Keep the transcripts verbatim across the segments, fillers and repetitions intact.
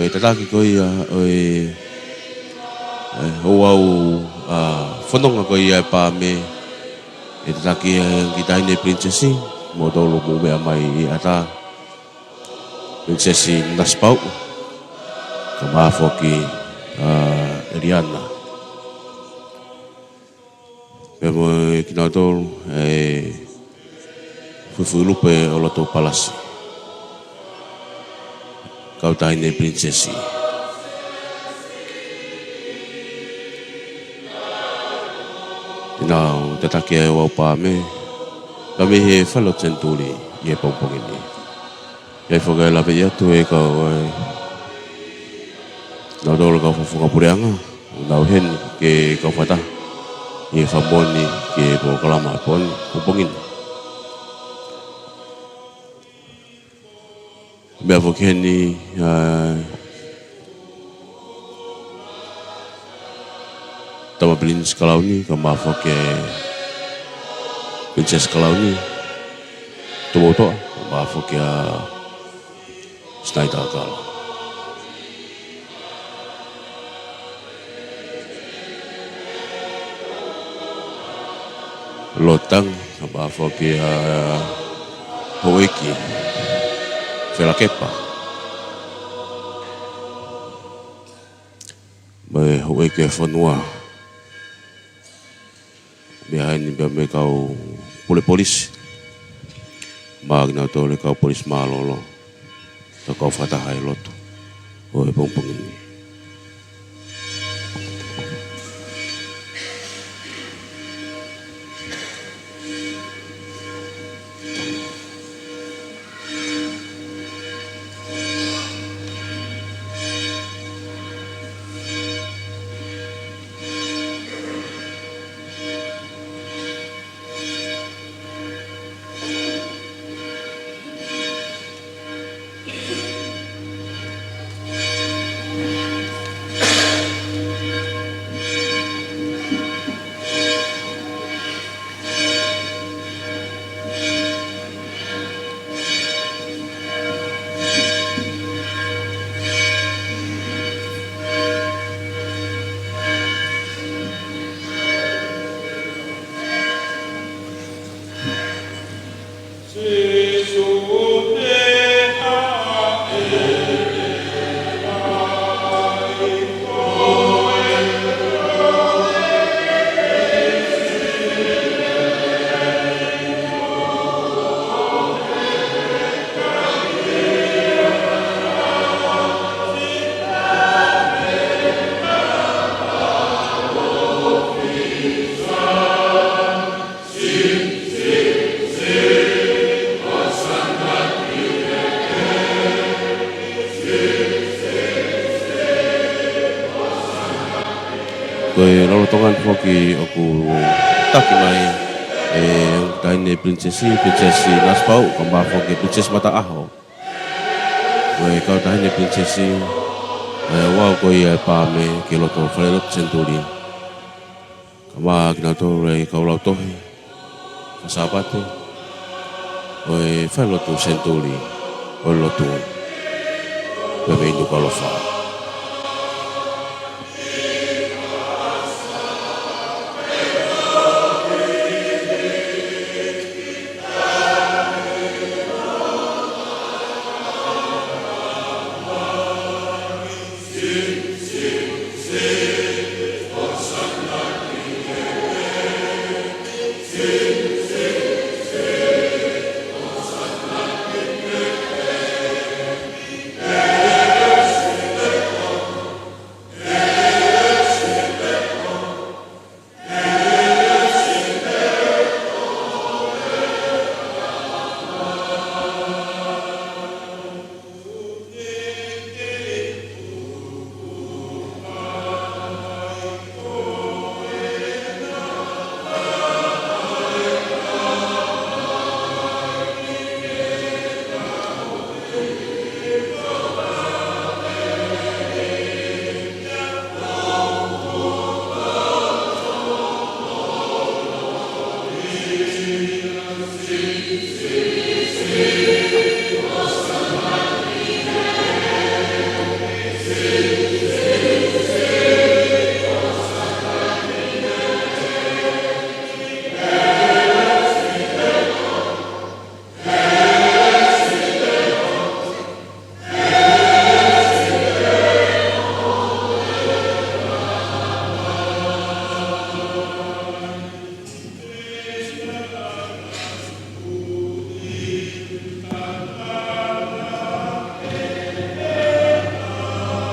ʻE tataki ko ia ʻo e, ʻe, ʻo e, ʻa, fononga ko ia ʻa e Paame, ʻe tataki ʻe he Taʻahine Pilinisesi, mo tolu mou meʻa mai ʻi ʻatā. Pilinisesi Nasipauʻu, kae ʻumaʻā foki ʻa ʻEliana. Pea mo kinautolu ʻa e fuifui lupe ʻo loto palasi. Kau Taʻahine Pilinisesi. Te nau tataki ʻa e ouau Paame, pea mei he Falelotu Senituli ʻi he pongipongi ni. ʻE ʻi ai foki ʻa e lave atu ʻa e kau, ʻa e, nautolu kau fakapuleʻanga, ʻoku nau ʻi heni ke kau fakataha ʻi he fakamoʻoni ki he polokalama ʻo e pongipongi ni. Meʻa foki heni, ʻa, Tama Pilinisi Kalauni, kae ʻumaʻā foki ʻa e Pilinisesi Kalauni, Tumuʻutoʻa, kae ʻumaʻā foki ʻa Sinaita Kala. Lord Tangi, kae ʻumaʻā foki ʻa Houʻeiki Felakepa. Mo e Houʻeiki ʻo e fonua. Meʻa heni pea mo e kau pule polisi. Mo kinautolu ʻa e kau polisi mālōlō. Tau kau fakataha ʻi he lotu ʻo e pongipongi ni. Ko e lolotonga ni foki ʻoku taki mai ʻe he Taʻahine Pilinisesi, Pilinisesi Nasipauʻu, kae ʻumaʻā foki Pilinisesi Mataʻaho. Ko e kau Taʻahine Pilinisesi, ʻa e ouau ko ia ʻa e Paame ki he loto Falelotu Senituli. Kae ʻumaʻā kinautolu ʻa e kau lautohi faka-Sāpate ʻo e Falelotu Senituli ʻo e lotu pea mei Nukuʻalofa.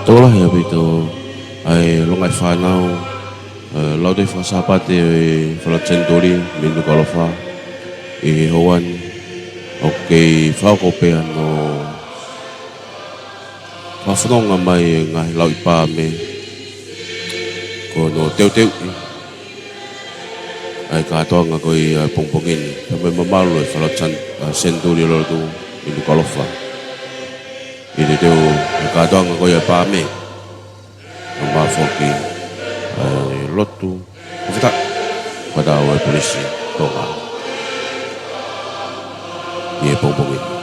Tokolahi ʻaupito ʻa e longaʻi fānau, ʻa e Lautohi Faka-Sāpate ʻo e Falelotu Senituli mei Nukuʻalofa ʻi he houa ni, ʻoku kei fakahoko pē hono fakafononga mai e ngaahi lauʻi paame ko hono teuteuʻi ʻa e kātoanga ko ia ʻo e pongipongi ni, pea mo e mamalu ʻo e Falelotu Sen-, ʻa, Senituli ʻo e Lotu ʻi Nukuʻalofa. ʻI he teuteu ʻa e kātoanga ko ia ʻo e paame, pea mo e foki ʻa e lotu, ʻo fita, fakataha mo e Polisi Tonga ʻi he pongipongi ni.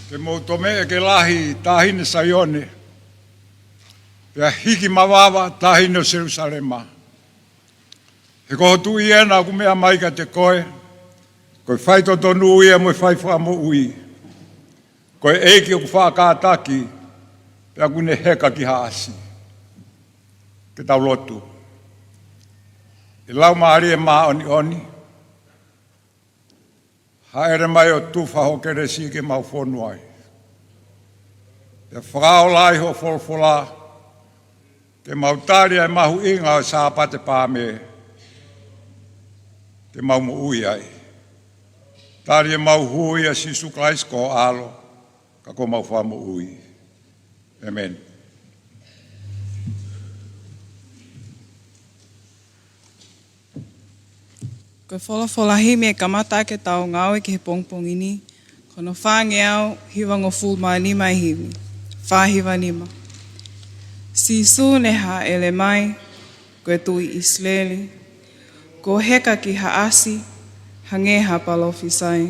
Ke mou tomeʻe ke lahi, Taʻahine Saione, pea hiki mavava, Taʻahine ʻo Selusalema. He ko ho Tuʻi ena ʻoku meʻa mai kiate koe, ko e faitotonu ia mo e fai fakamoʻui. Ko e ʻEiki ʻoku faʻa kātaki, pea ʻoku ne heka ki haʻasi. Ke tau lotu. ʻE Laumālie Māʻoniʻoni, hāʻele mai ʻo tufa ho kelesi ke mau fonu ai. Pea fakaola ai hoʻo folofola, ke mau tali ʻa e mahuʻinga ʻo e Sāpate Paame, ke mau moʻui ai. Tali ʻemau hū ʻia Sīsū Kalaisi ko ho ʻAlo, ka ko homau Fakamoʻui. ʻĒmeni. Ko e folofola himi ʻe kamata ʻaki ʻetau ngāue ki he pongipongi ni, ko hono fāngeau hivangofulu mā nima ʻa e himi. Fā hiva nima. Sīsū ne hāʻele mai, ko e Tuʻi ʻIsileli, kuo heka ki haʻasi, hangē ha palōfisai.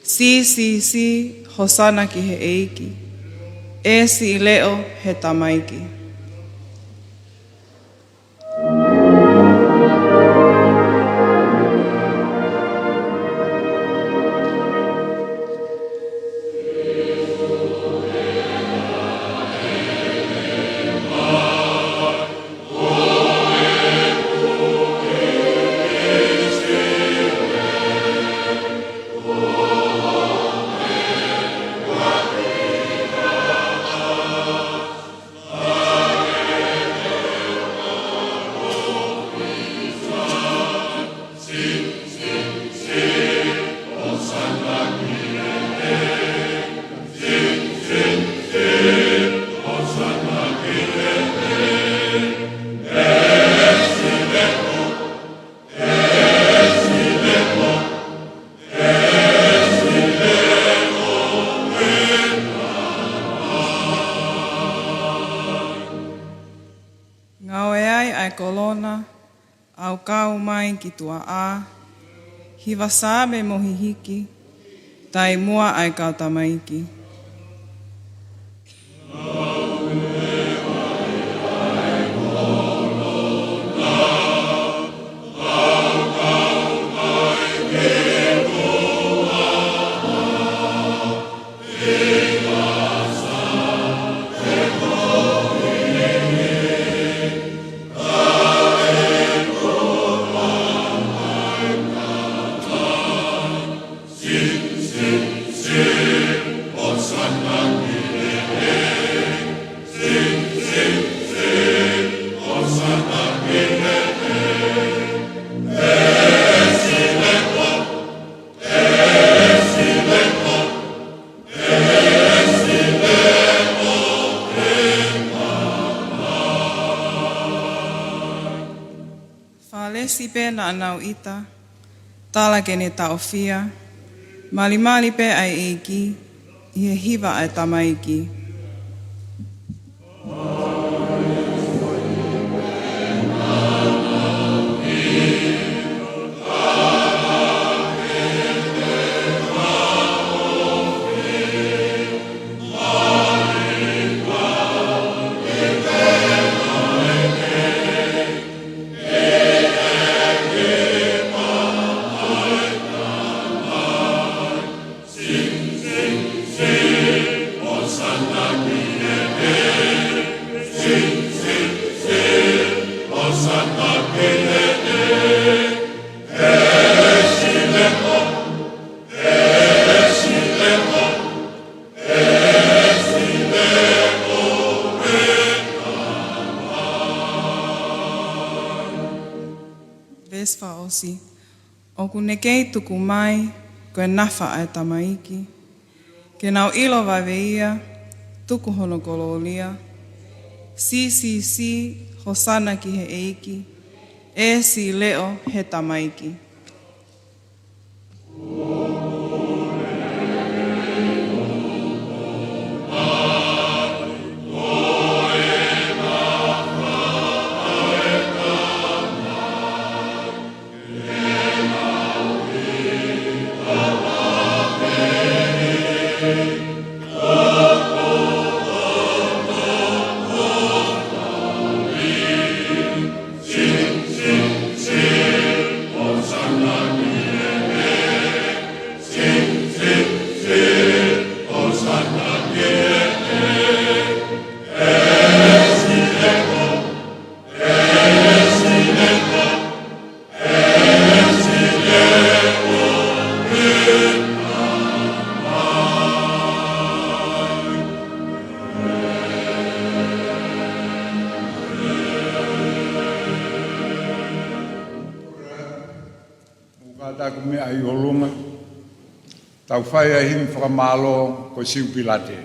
Sī, sī, sī, Hōsana ki he ʻEiki. ʻE siʻi leʻo he tamaiki. Ngaue ai ʻa e kolona, ʻaukau mai ki tuaʻā, hiva saame mo hihiki, taimua ʻa e kau tamaiki. Palesi pē naʻa nau ʻita, tala ke ne taʻofia, malimali pē ʻa e ʻEiki, ʻi he hiva ʻa e tamaiki. Veesi fakaʻosi. ʻOku ne kei tuku mai, ko e nafa ʻa e tamaiki. Ke nau ʻilo vave ia, tuku hono kolōlia. Sisisi, Hosana ki he ʻEiki. ʻEsi leʻo he tamaiki. Mou kātaki mei ʻolunga, tau fai ʻa e himi fakamālō ko e Siupilate.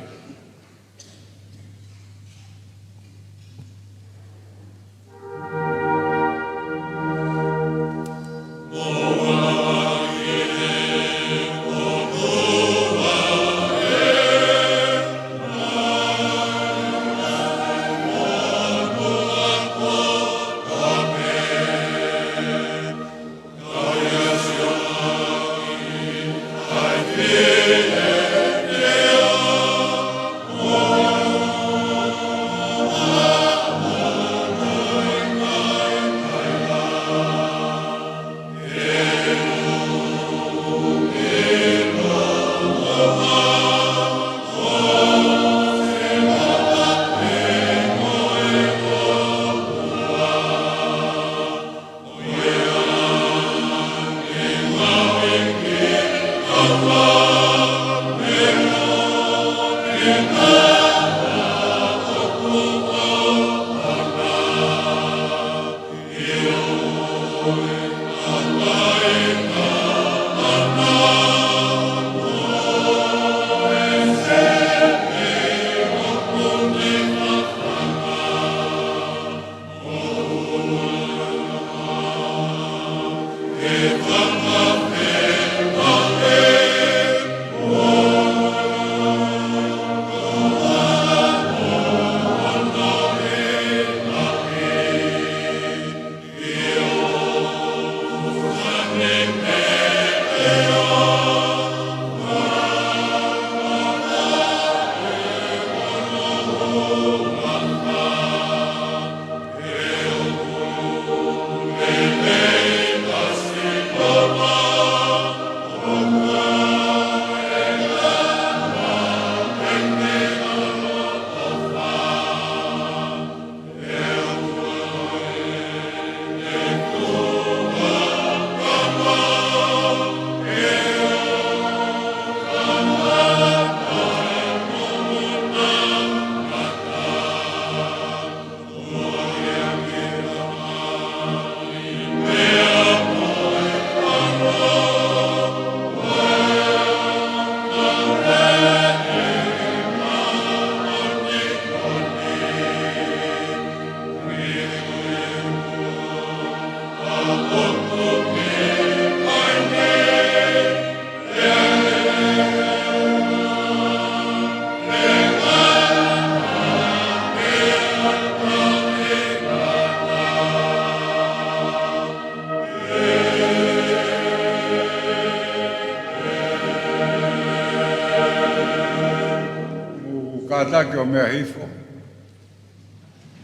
Kātaki ʻo meʻa hifo,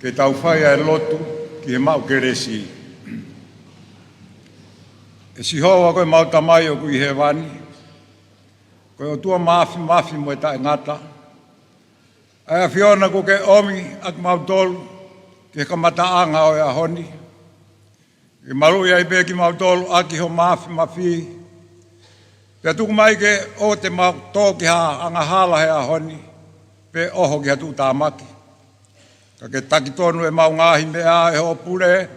ke tau fai ʻa e lotu ki he maʻu kelesi. ʻE Sihova ko ʻemau Tamai ʻoku ʻi hēvani, ko e ʻOtua Māfimafi mo e Taʻengata, ʻa e ʻAfiona kuo ke ʻomi ʻa kimautolu ki he kamataʻanga ʻo e ʻaho ni, ke maluʻi ai pē kimautolu ʻaki ho māfimafi. Pea tuku mai ke ʻoua te mau tō ki ha angahala he ʻaho ni, pe ʻoho ki ha tuʻutāmaki. Ka ke taki tonu ʻemau ngaahi meʻa ʻe hoʻo pule,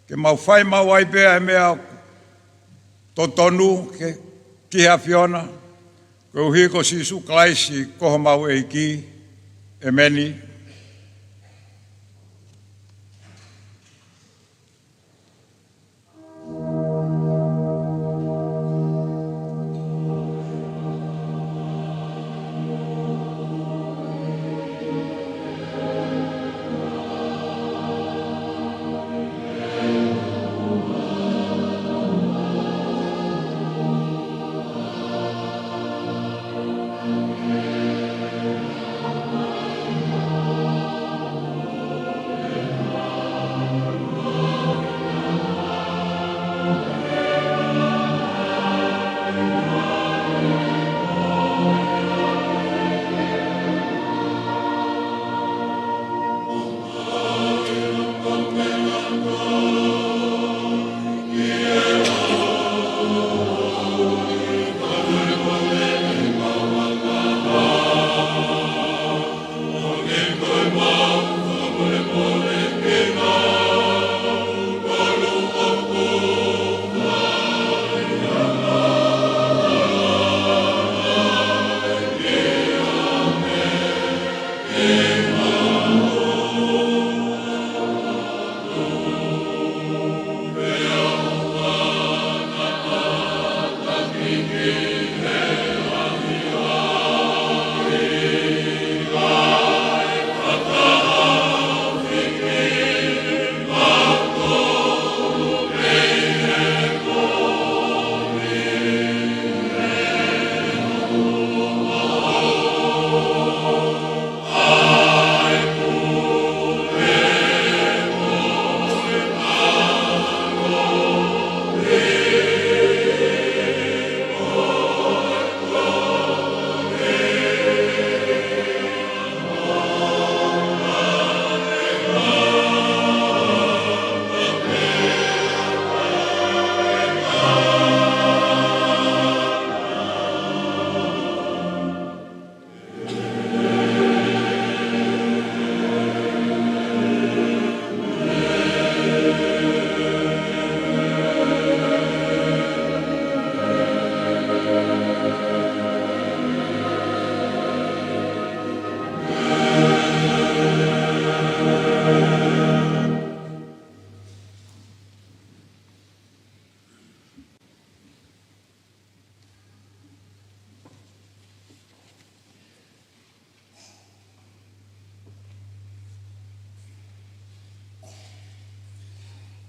ke mau fai maʻu ai pē ʻa e meʻa totonu ke, ki he ʻAfiona, koeʻuhi ko Sīsū Kalaisi ko homau ʻEiki. ʻEmeni.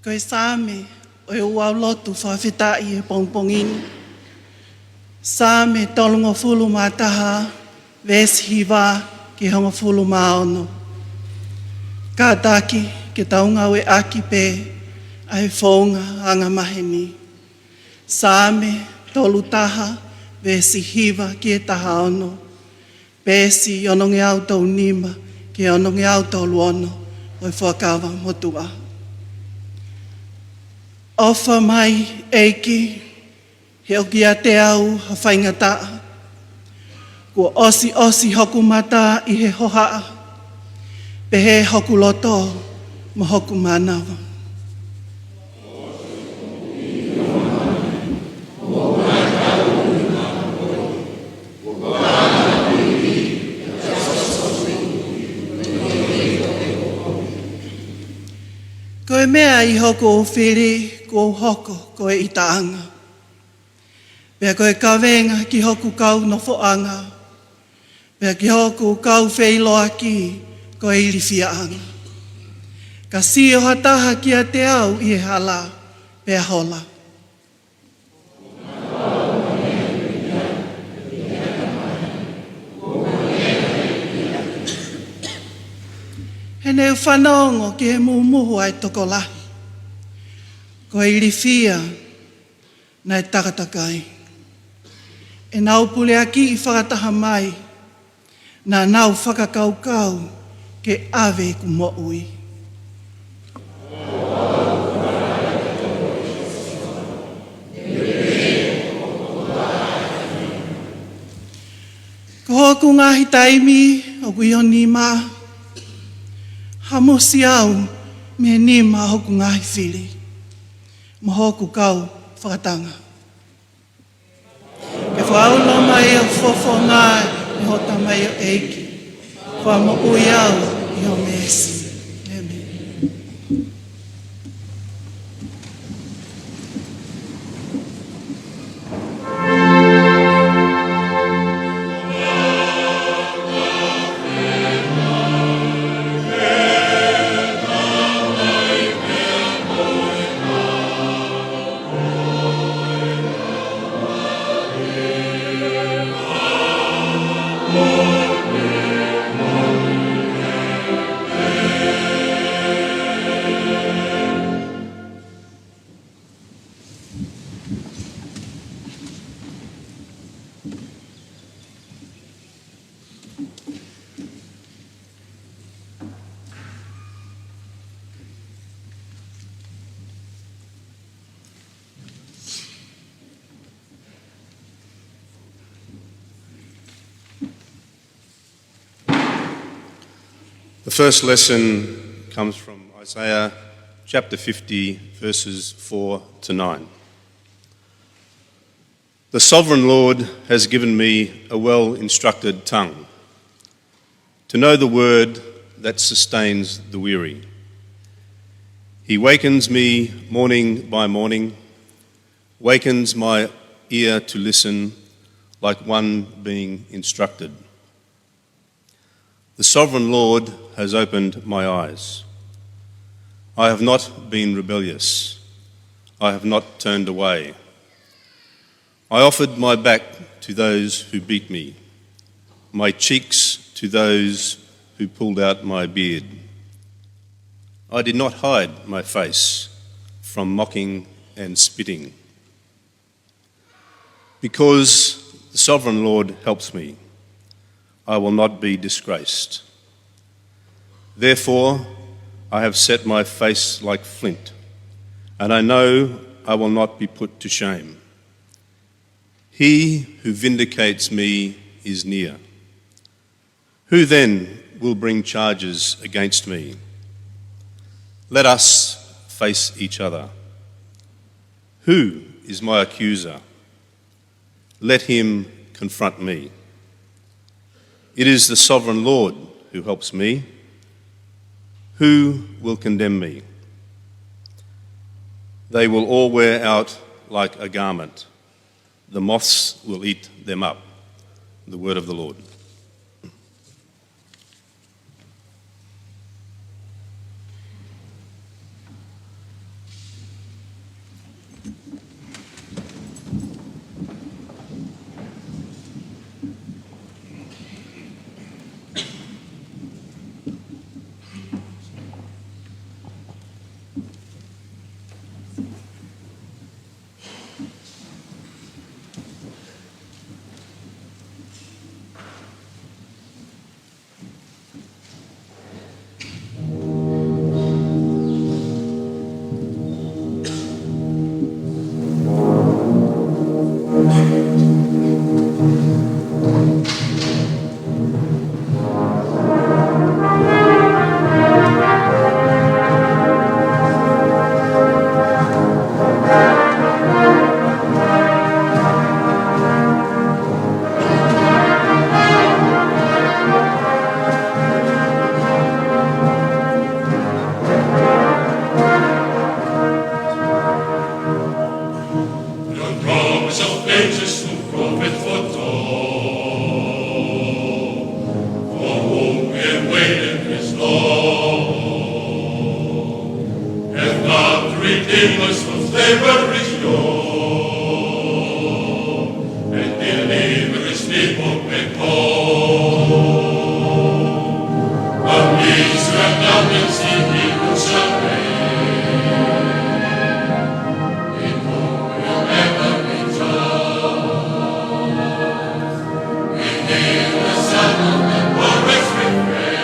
Ko e Saame ʻo e ʻū lotu fakafetaʻi he pongipongi ni. Saame tolungofulu mā taha, veesi hiva ki he hongofulu mā ono. Kātaki ke tau ngāueʻaki pē ʻa e founga angamaheni. Saame tolu taha, veesi hiva ki he taha ono, peesi onongeau tolu nima ki he onongeau tolu ono ʻo e Fuakava Motuʻa. ʻOfa mai, ʻEiki, he ʻoku ʻiate au ha faingataʻa. Kuo ʻosiʻosi hoku mata ʻi he hohaʻa, pehē hoku loto mo hoku mānava. Ko e meʻa ʻI hoku fili kuo u hoko ko e ʻitaʻanga, pea ko e kavenga ki hoku kau nofoʻanga, pea ki hoku kau feʻiloaki ko e ilifiaʻanga. Ka sio ha taha kiate au ʻi he hala, pea hola. He naʻa ku fanongo ki he mumuhu ʻa e tokolahi, ko e ilifia naʻe takatakai. ʻEnau puleʻanga ʻi fakataha mai, naʻa nau fakakaukau ke ʻave ʻeku moʻui. Ko hoku ngaahi taimi ʻoku ʻi ho nima, hamusi au mei he nima hoku ngaahi fili, mo hoku kau fakatanga. Ke fakaulo mai ho fofonga ʻi ho tamaioʻeiki. Fakamoʻui au ʻi ho meesi. ʻĒmeni. The first lesson comes from Isaiah chapter fifty, verses four to nine. The sovereign Lord has given me a well-instructed tongue to know the word that sustains the weary. He wakens me morning by morning, wakens my ear to listen like one being instructed. The sovereign Lord has opened my eyes. I have not been rebellious. I have not turned away. I offered my back to those who beat me, my cheeks to those who pulled out my beard. I did not hide my face from mocking and spitting. Because the sovereign Lord helps me, I will not be disgraced. Therefore, I have set my face like flint, and I know I will not be put to shame. He who vindicates me is near. Who then will bring charges against me? Let us face each other. Who is my accuser? Let him confront me. It is the sovereign Lord who helps me. Who will condemn me? They will all wear out like a garment. The moths will eat them up. The word of the Lord. Ever restore and deliver his people back home. Amidst the darkness in Jerusalem, it will never be told. We hear the sound of the chorus refrain.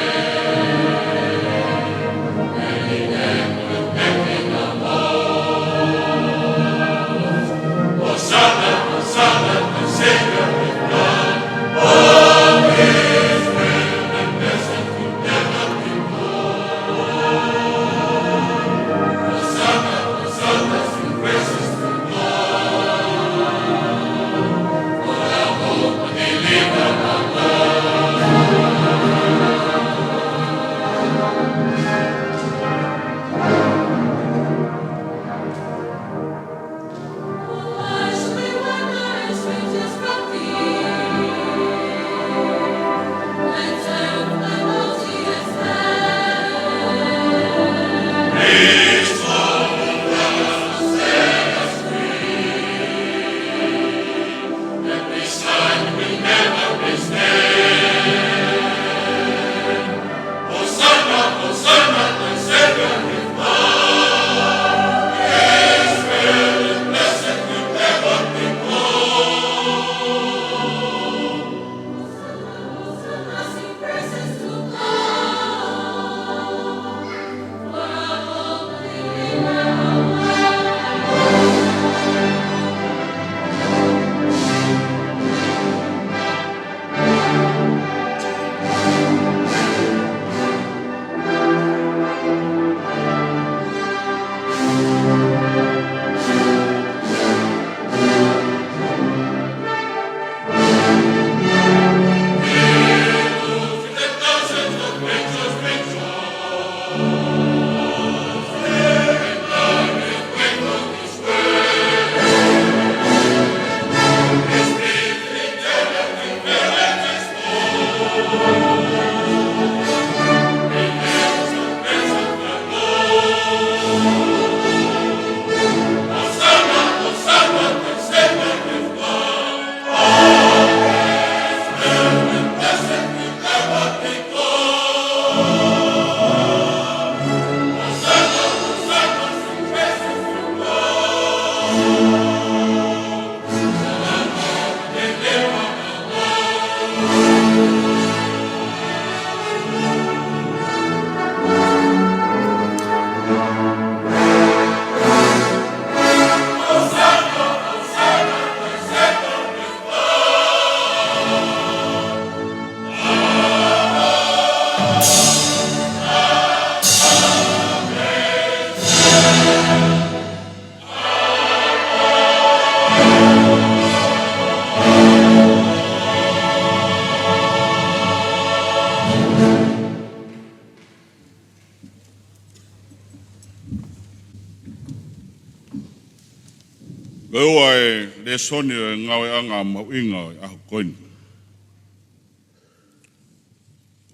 Ko e ua e lēsoni ʻo e ngāueʻanga mahuʻinga ʻo e ʻaho ko eni.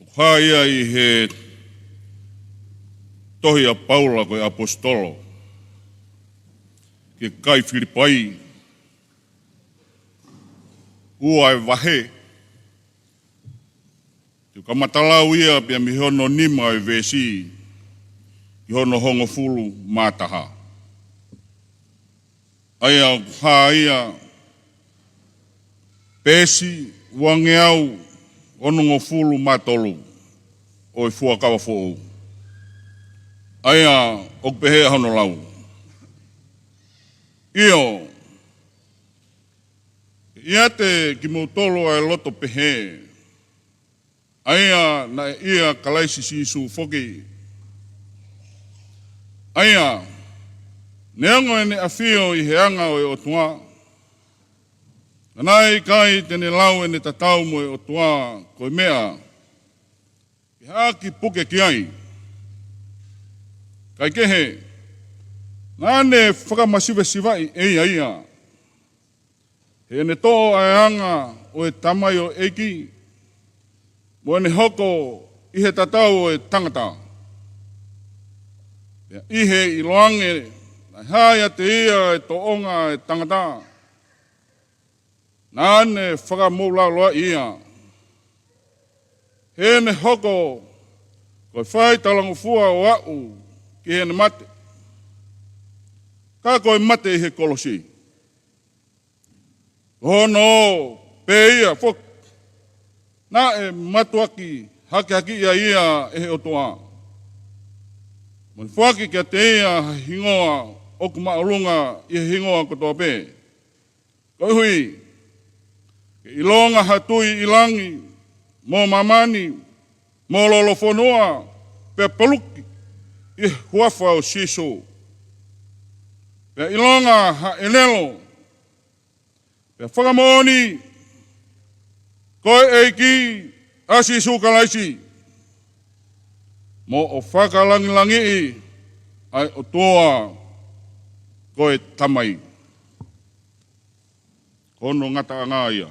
ʻOku hā ia ʻi he tohi ʻa Paula ko e ʻaposetolo ki he kakai Filipai, ua e vahe, te u kamata lau ia pea mei hono nima ʻo e veesi ki hono hongofulu mā taha. ʻA ia ʻoku hā ia, peesi uangeau onongofulu mā tolu ʻo e Fuakava Foʻou. ʻA ia ʻoku pehē ʻa hono lau: ʻIo, ʻiate kimoutolu ʻa e loto pehē, ʻa ia naʻe ʻia Kalaisi Sīsū foki. ʻA ia, neongo ʻene ʻafio ʻi he anga ʻo e ʻOtua, ka naʻe ʻikai te ne lau ʻene tatau mo e ʻOtua ko e meʻa ke haʻaki puke ki ai. Kaekehe, naʻa ne fakamasivesivaʻi ʻe ia ia, heʻene toʻo ʻa e anga ʻo e tamaioʻeiki, mo ʻene hoko ʻi he tatau ʻo e tangata. Pea ʻi he ʻiloange naʻe Hā ʻiate ia e tōʻonga ʻo e tangata, naʻa ne fakamoʻulaloaʻi ia. He ne hoko ko e fai talangofua ʻo aʻu ki heʻene mate, ka ko e mate ʻi he kolosi. Ko hono ʻofa pē ia foki, naʻe mātuʻaki hakehakeʻi ia ʻe he ʻOtua, mo ne foaki kiate ia ha hingoa ʻoku māʻolunga ʻi he hingoa kotoa pē, koeʻuhi ke ʻilonga ha tui ʻi langi, mo māmani, mo lolofonua, pea puluki ʻi he huafa ʻo Sīsū. Pea ʻilonga ha ʻelelo, pea fakamoʻoni ko e ʻEiki ʻa Sīsū Kalaisi, mo ʻo fakalangilangiʻi ʻa e ʻOtua ko e Tamai. Ko hono ngataʻanga ia.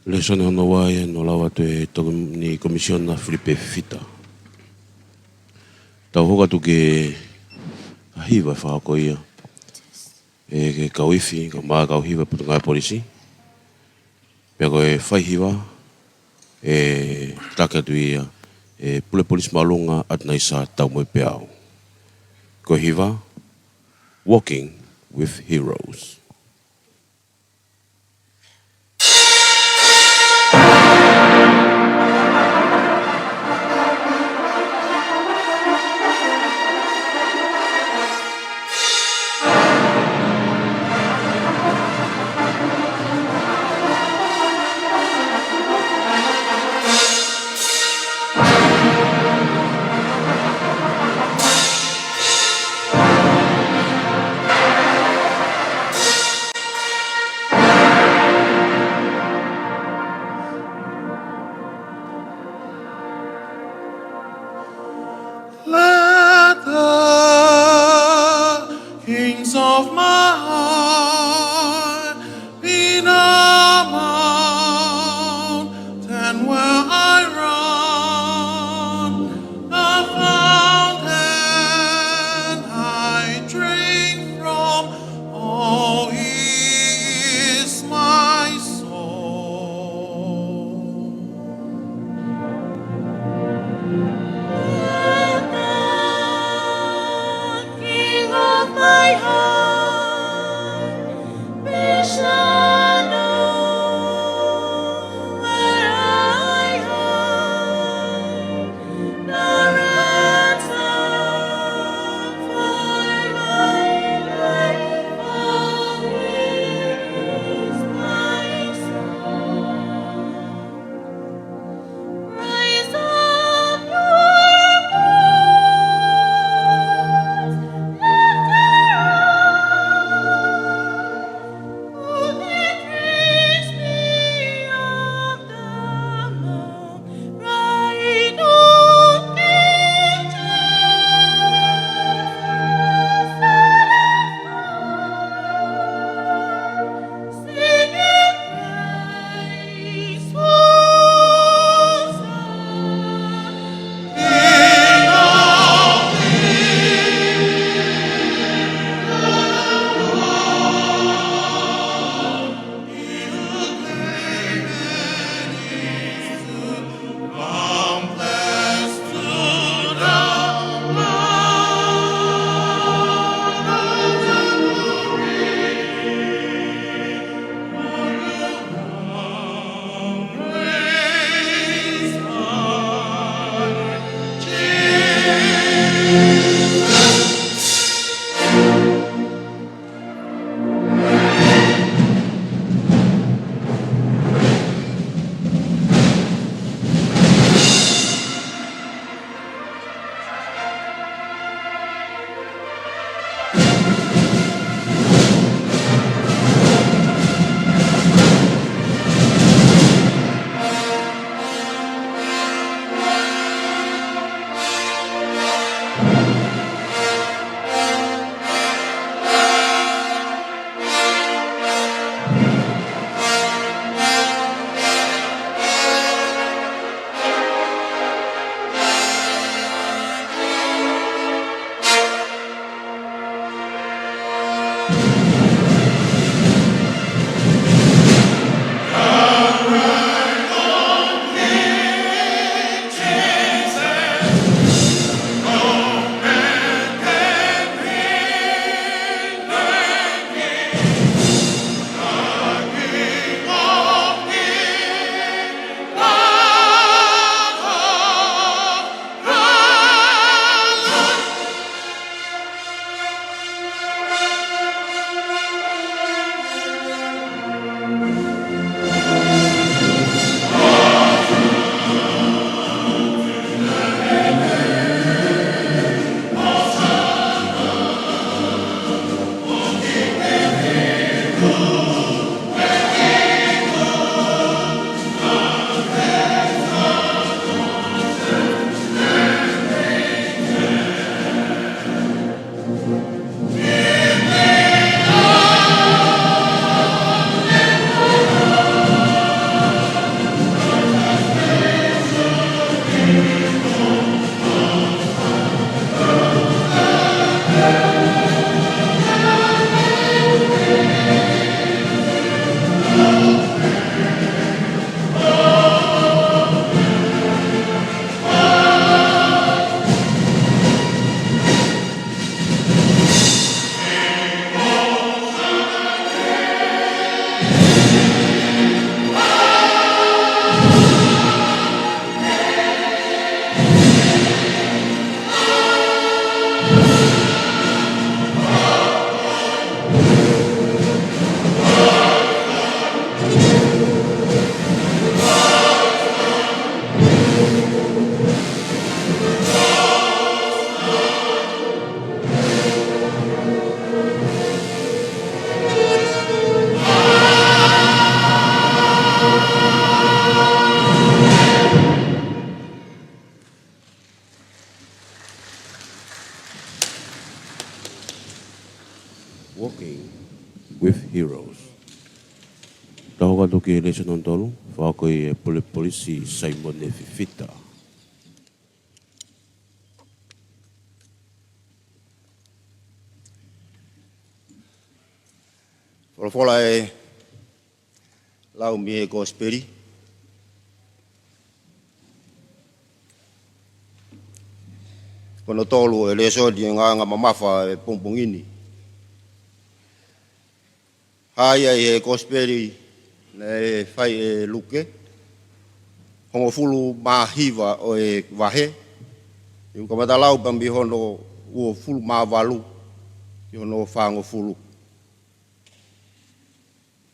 Lēsoni hono ua ia, ʻoku lava atu ʻe he Tokoni Komisiona Filipe Fifita. Tau hoko atu ki he hiva ʻe fā ko ia ʻe he kau ifi, kae ʻumaʻā e kau hiva Potungāue Polisi. Pea ko e faihiva ʻe taki atu ia ʻe Pule Polisi Māʻolunga ʻAtunaisa Taumoepeau. Ko e hiva, Walking with Heroes. Let the kings of my heart be the mountain where I run, the fountain I drink from. Oh, he is my soul. King of my heart, Walking with Heroes. Tau hoko atu ki he lēsoni hono tolu, fakahoko ʻe he Pule Polisi Saimone Fifita. Folofola ʻe lau mei he Kosipeli. Ko hono tolu ʻo e lēsoni ʻo e ngaahi mamafa ʻo e pongipongi ni. Hā ia ʻi he Kosipeli naʻe fai ʻe Luke, hongofulu mā hiva ʻo e vahe. ʻOku kamata lau pē mei hono uofulu mā valu ki hono fāngofulu.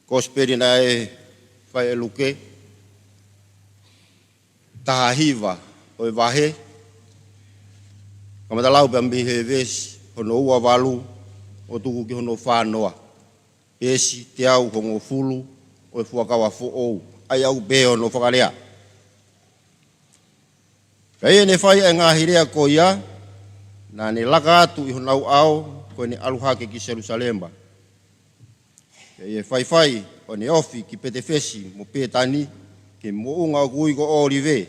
Kosipeli naʻe fai ʻe Luke, taha hiva ʻo e vahe. Kamata lau pē mei he veesi hono ua valu ʻo tuku ki hono fā noa. Veesi teau hongofulu ʻo e Fuakava Foʻou. ʻA ia ʻoku pehē hono fakalea: Pea ʻi heʻene fai ʻa e ngaahi lea ko ia, naʻa ne laka atu ʻi honau ʻao, ko ʻene ʻalu hake ki Selusalema. Pea ʻi he faifai ʻo ʻene ofi ki Petefesi mo Petani, ki he moʻunga ʻoku ui ko ʻŌlive,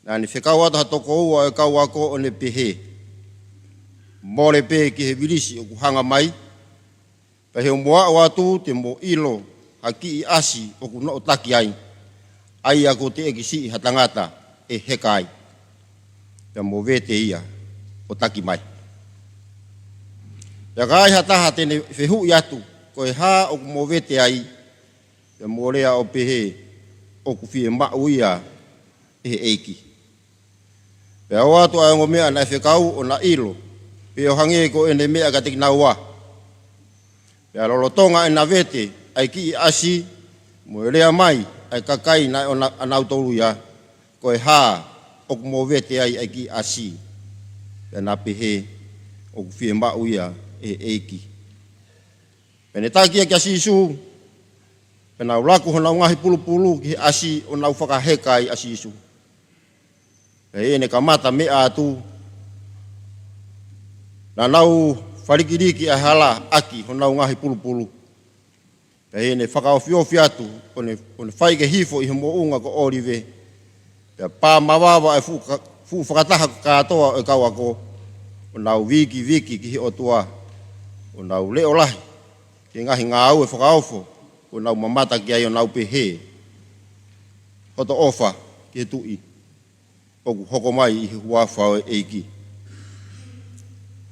naʻa ne fekau atu ha toko ua ʻo e kau ako ʻo ne pehē: Mole pē ki he vilisi ʻoku hanga mai, pea ʻi hoʻomo aʻu atu te mo ʻilo ha kiʻi ʻasi ʻoku noʻotaki ai, ʻa ia kuo teʻeki siʻi ha tangata ʻe heka ai. Pea mo vete ia ʻo taki mai. Pea ka ai ha taha te ne fehuʻi atu, Ko e hā ʻoku mo vete ai? Pea mo lea ʻo pehē, ʻOku fiemaʻu ia ʻe he ʻEiki. Pea ʻoatu ʻa e ongo meʻa naʻe fekau ʻo na ʻilo, pea ʻo hangē ko ʻene meʻa kiate kinaua. Pea lolotonga ʻena vete ʻa e kiʻi ʻasi, mo e lea mai ʻa e kakai naʻe ʻonautolu ia, Ko e hā ʻoku mo vete ai ʻa e kiʻi ʻasi? Pea na pehē, ʻOku fiemaʻu ia ʻe he ʻEiki. Pea ne taki ia kia Sīsū, pea nau laku honau ngaahi pulupulu ki he ʻasi ʻo nau fakaheka ai ʻa Sīsū. Pea ʻi heʻene kamata meʻa atu, naʻa nau falikiliki ʻa e hala ʻaki honau ngaahi pulupulu. Pea ʻi heʻene fakaofiofi atu, ʻo ne, ʻo ne fai ke hifo ʻi he moʻunga ko ʻŌlive, pea pā mavava ʻa e fuʻu ka-, fuʻu fakataha kātoa ʻo e kau ako, ʻo nau vikiviki ki he ʻOtua, ʻo nau leʻo lahi ki he ngaahi ngāue fakaofo kuo nau mamata ki ai, ʻo nau pehē, Hoto ʻofa ki he Tuʻi ʻoku hoko mai ʻi he huafa ʻo e ʻEiki.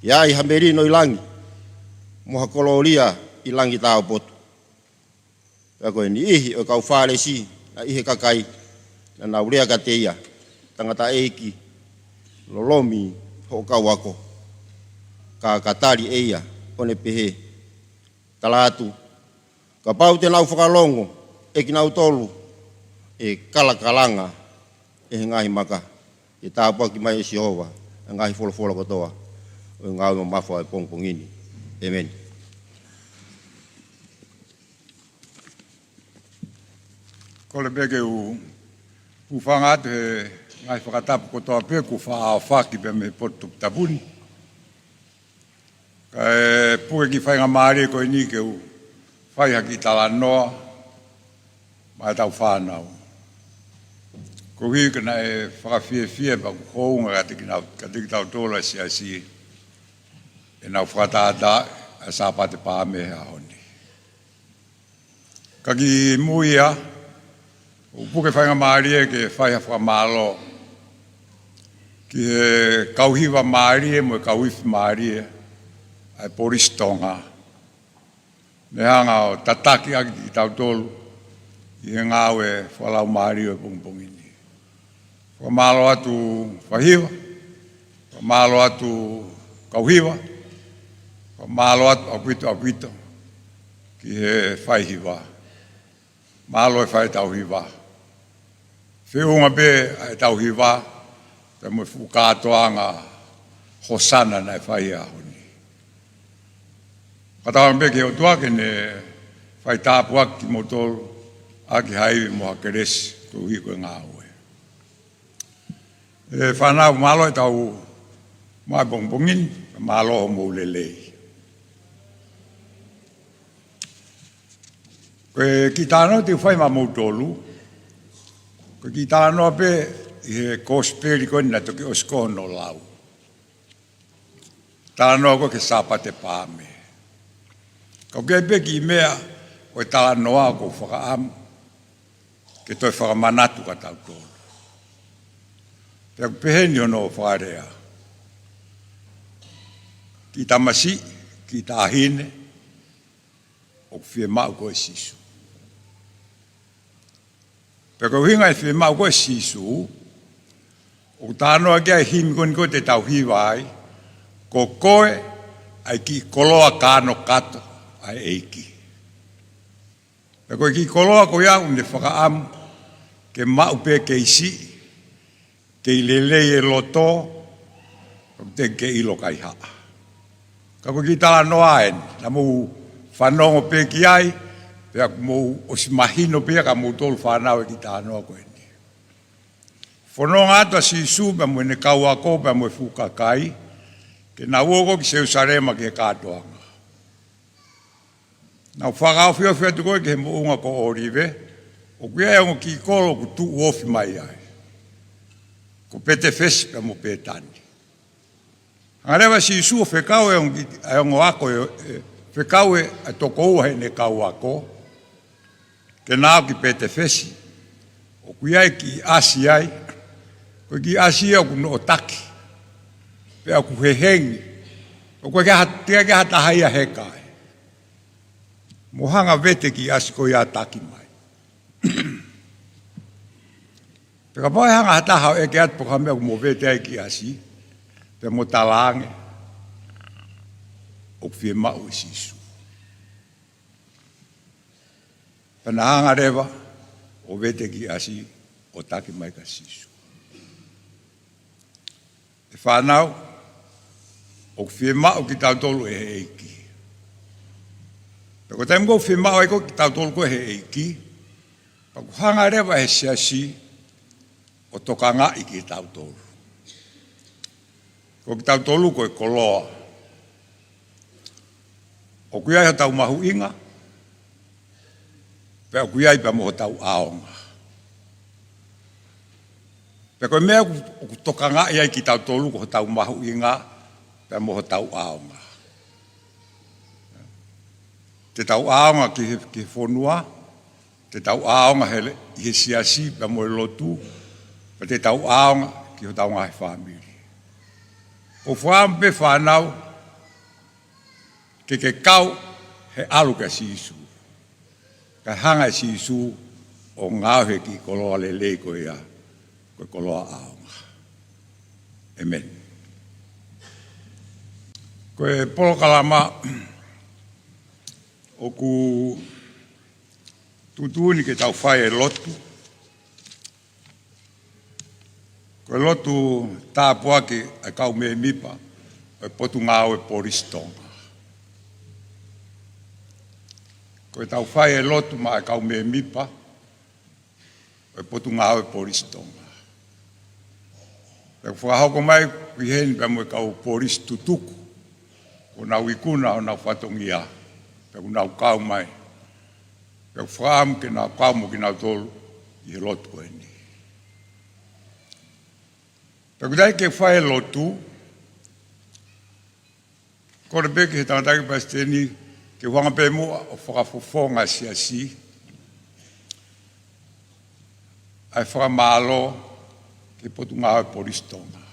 Ke ai ha melino ʻi langi, mo ha kolōlia ʻi langi tāupotu. Pea ko e niʻihi ʻo e kau Fālesi naʻe ʻi he kakai, naʻa nau lea kiate ia, Tangataʻeiki, lolomi hoʻo kau ako. Ka ka tali ʻe ia, ʻo ne pehē, Tala atu, kapau te nau fakalongo ʻe kinautolu, ʻe kalakalanga ʻe he ngaahi maka. ʻE tāpuaki mai ʻe Sihova ʻa e ngaahi folofola kotoa ʻo e ngāue mamafa ʻo e pongipongi ni. ʻEmeni. Kole pē ke u hūfanga atu he ngaahi fakatapu kotoa pē kuo faʻa ʻaofaki pē mei he potu tapu ni. Kae puke ki he faingamālie ko eni ke u fai ha kiʻi talanoa maʻa ʻetau fānau. Koeʻuhi ka naʻe fakafiefia pea ʻoku hounga kiate kinau-, kiate kitautolu ʻa e siasi ʻenau fakatātā ʻa e Sāpate Pāme he ʻaho ni. Ka kimuʻa, ʻoku puke faingamālie ke fai ha fakamālō ki he kau hiva mālie mo e kau ifi mālie ʻa e Polisi Tonga. Ne hanga ʻo tataki ʻaki kitautolu ʻi he ngāue fakalaumālie ʻo e pongipongi ni. Fakamālō atu faihiva, fakamālō atu kau hiva, fakamālō atu ʻaupito, ʻaupito ki he faihiva. Mālō e fai ʻetau hiva. Feʻunga pē ʻa ʻetau hiva pea mo e fuʻu kātoanga Hosana naʻe fai he ʻaho ni. Fakatauange pē ki he ʻOtua ke ne fai tāpuaki kimoutolu ʻaki ha ivi mo ha kelesi koeʻuhi ko e ngāue. ʻE fānau, mālō ʻetau maʻu e pongipongi ni, mālō hoʻomou lelei. Ko e kiʻi talanoa te u fai maʻamoutolu, ko e kiʻi talanoa pē ʻi he kosipeli ko eni naʻe toki ʻosi ko hono lau. Talanoa ko ē ki he Sāpate Paame. Ka ʻoku ʻi ai pē kiʻi meʻa ʻo e talanoa ʻoku ou fakaʻamu ke toe fakamanatu kia tautolu. Pea ʻoku peheni hono fakalea: Kiʻi tamasiʻi, kiʻi taʻahine, ʻoku fiemaʻu koe ʻe Sīsū. Pea ko e ʻuhinga e fiemaʻu koe ʻe Sīsū, ʻoku talanoa ki ai e himi ko eni ko ē te tau hiva ai, ko koe ʻa e kiʻi koloa kānokato ʻa e ʻEiki. Pea ko e kiʻi koloa ko ia ʻoku ne fakaʻamu ke maʻu pē kei siʻi, kei lelei e loto, ʻoku teʻeki ke ʻilo kaihaʻa. Ka ko e kiʻi talanoa eni, naʻa mou fanongo pē ki ai, pea ʻoku mou ʻosi mahino pē ia kia moutolu fānau e kiʻi talanoa ko eni. Fononga atu ʻa Sīsū pea mo ʻene kau ako pea mo e fuʻu kakai, ke nau ō ko ē ki Selūsalema ki he kātoanga. Nau fakaofiofi atu ko ē ki he moʻunga ko ʻŌlive, ʻoku ʻi ai e ongo kiʻi kolo ʻoku tuʻu ofi mai ai, ko Petefesi pea mo Pētani. Hanga leva ʻe Sīsū ʻo fekau e ongo kiʻi, e ongo ako, e, e, fekau e, e toko ua heʻene kau ako ke na ō ki Petefesi, ʻoku ʻi ai e kiʻi ʻasi ai, ko e kiʻi ʻasi ia ʻoku noʻotaki, pea ʻoku hehengi, ʻoku ʻikai ke ha-, teʻeki ke ha taha ia heka ai. Mou hanga ʻo vete e kiʻi ʻasi ko ia ʻo taki mai. Pea kapau ʻe hanga ha taha ʻo ʻeke atu pe ko e hā e meʻa ʻoku mou vete ai e kiʻi ʻasi, pea mou talaange ʻoku fiemaʻu ʻe Sīsū. Pea na hanga leva ʻo vete e kiʻi ʻasi ʻo taki mai kia Sīsū. ʻE fānau, ʻoku fiemaʻu kitautolu ʻe he ʻEiki. Pea ko e taimi ʻoku fiemaʻu ai ko ē kitautolu ko ē ʻe he ʻEiki, pea ʻoku hanga leva ʻe he siasi ʻo tokangaʻi kitautolu. Ko kitautolu ko e koloa. ʻOku ʻi ai hotau mahuʻinga, pea ʻoku ʻi ai pea mo hotau ʻaonga. Pea ko e meʻa ʻoku, ʻoku tokangaʻi ai kitautolu ko hotau mahuʻinga pea mo hotau ʻaonga. Te tau ʻaonga ki he, ki he fonua, te tau ʻaonga he le-, ʻi he siasi pea mo e lotu, pea te tau ʻaonga ki hotau ngaahi fāmili. ʻOku ou fakaʻamu pē fānau ke ke kau he ʻalu kia Sīsū, kae hanga ʻe Sīsū ʻo ngaohi e kiʻi koloa lelei ko ia, ko e koloa ʻaonga. ʻĒmeni. Ko e polokalama ʻoku tuʻutuʻuni ke tau fai e lotu. Ko e lotu tāpuaki ʻa e kau mēmipa ʻo e Potungāue Polisi Tonga. Ko ʻetau fai e lotu maʻa e kau mēmipa ʻo e Potungāue Polisi Tonga. Pea ʻoku fakahoko mai ʻoku ʻi heni pea mo e kau polisi tutuku, ʻoku nau ikuna honau fatongia, pea ʻoku nau kau mai. Pea ʻoku ou fakaʻamu ke nau kau mo kinautolu ʻi he lotu ko eni. Pea ʻoku teʻeki ke fai e lotu, kole pē ki he tangataʻeiki palesiteni ke u hanga pē muʻa ʻo fakafofonga e siasi, ʻa e fakamālō ki he Potungāue Polisi Tonga.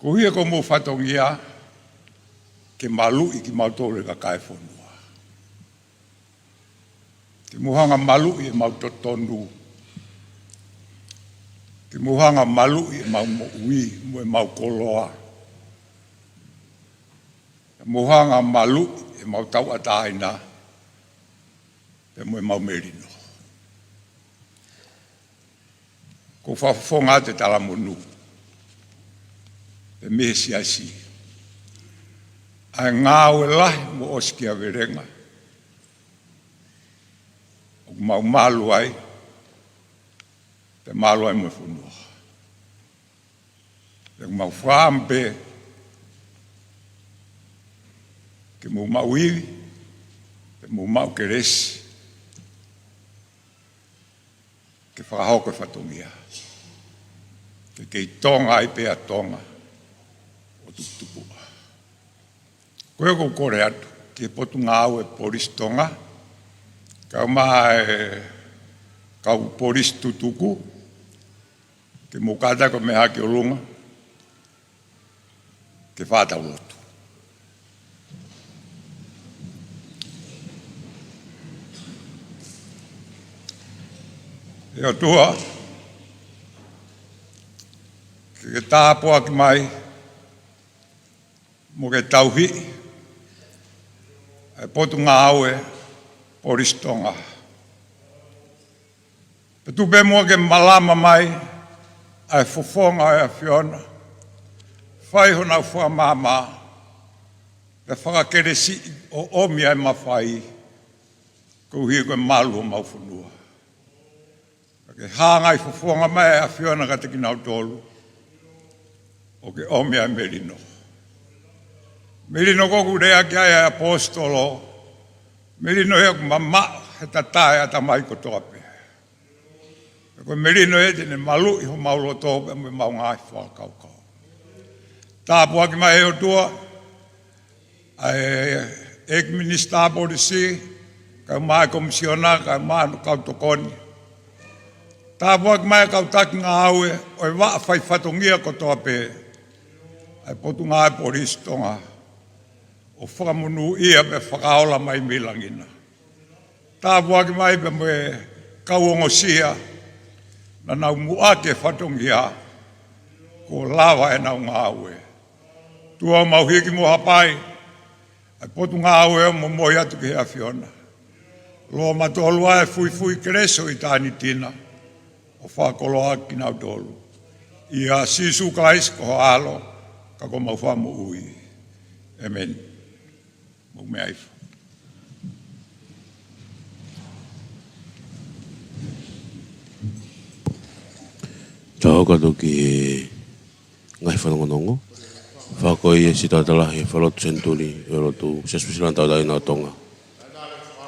Koeʻuhi ko hoʻomou fatongia ke maluʻi kimautolu ʻe he kakai e fonua. Ke mou hanga ʻo maluʻi ʻemau totonu. Ke mou hanga ʻo maluʻi ʻemau moʻui mo ʻemau koloa. Ke mou hanga ʻo maluʻi ʻemau tauʻatāina pea mo ʻemau melino. ʻOku ou fakafofonga atu e talamonū pē mei he siasi, ʻa e ngāue lahi mo ʻosikiavelenga ʻoku mau malu ai, pea malu ai mo e fonua. Pea ʻoku mau fakaʻamu pē Ke mou maʻu ivi, ke mou maʻu kelesi, ke fakahoko e fatongia. Ke kei Tonga ai pē ʻa Tonga ʻo tuputupuʻa. Ko ia ʻoku ou kole atu ki he Potungāue Polisi Tonga, kae ʻumaʻā e kau polisi tutuku, ke mou kātaki ʻo meʻa hake ʻolunga, ke fai ʻetau lotu. ʻE ʻOtua, ke ke tāpuaki mai mo ke tauhi ʻa e Potungāue Polisi Tonga. Pea tuku pē muʻa ke malama mai ʻa e fofonga ʻo e ʻAfiona, fai honau fakamāmā, pea fakakelesiʻi ʻo ʻomi ʻa e mafai, koeʻuhi ko e malu ʻo homau fonua. Pea ke hanga ʻo fofonga mai ʻa e ʻAfiona kiate kinautolu, ʻo ke ʻomi ʻa e melino. Melino ko ē ʻoku lea ki ai ʻa e ʻaposetolo, melino ia ʻoku mamaʻo he tatae ʻa e ʻatamai kotoa pē. Pea ko e melino ia te ne maluʻi homau loto pea mo ʻemau ngaahi fakakaukau. Tāpuaki mai ʻe ʻOtua ʻa e ʻEiki Minisitā Polisi, kae ʻumaʻā e Komisiona, kae ʻumaʻā hono kau tokoni. Tāpuaki mai ʻa e kau taki ngāue ʻo e vaʻa fai fatongia kotoa pē ʻa e Potungāue Polisi Tonga, ʻo fakamonūʻia pea fakaola mai mei langi na. Tāpuaki mai pea mo e kau ongosia naʻa nau muʻaki e fatongia kuo lava ʻenau ngāue. ʻOtua, mau hiki mo hapai ʻa e Potungāue ʻo momoi atu ki he ʻAfiona. Loa matolu ʻa e fuifui kelesi ʻo ʻitāniti na, ʻo fakakoloa kinautolu. ʻIa Sīsū Kalaisi ko ho ʻAlo, ka ko homau Fakamoʻui. ʻĒmeni. Mou meʻa hifo. Tau hoko atu ki he ngaahi fanongonongo. Fakahoko ʻe he Sitata Lahi ʻo e Falelotu Senituli ʻo e Lotu Siasi Uēsiliana Tauʻatāina ʻo Tonga,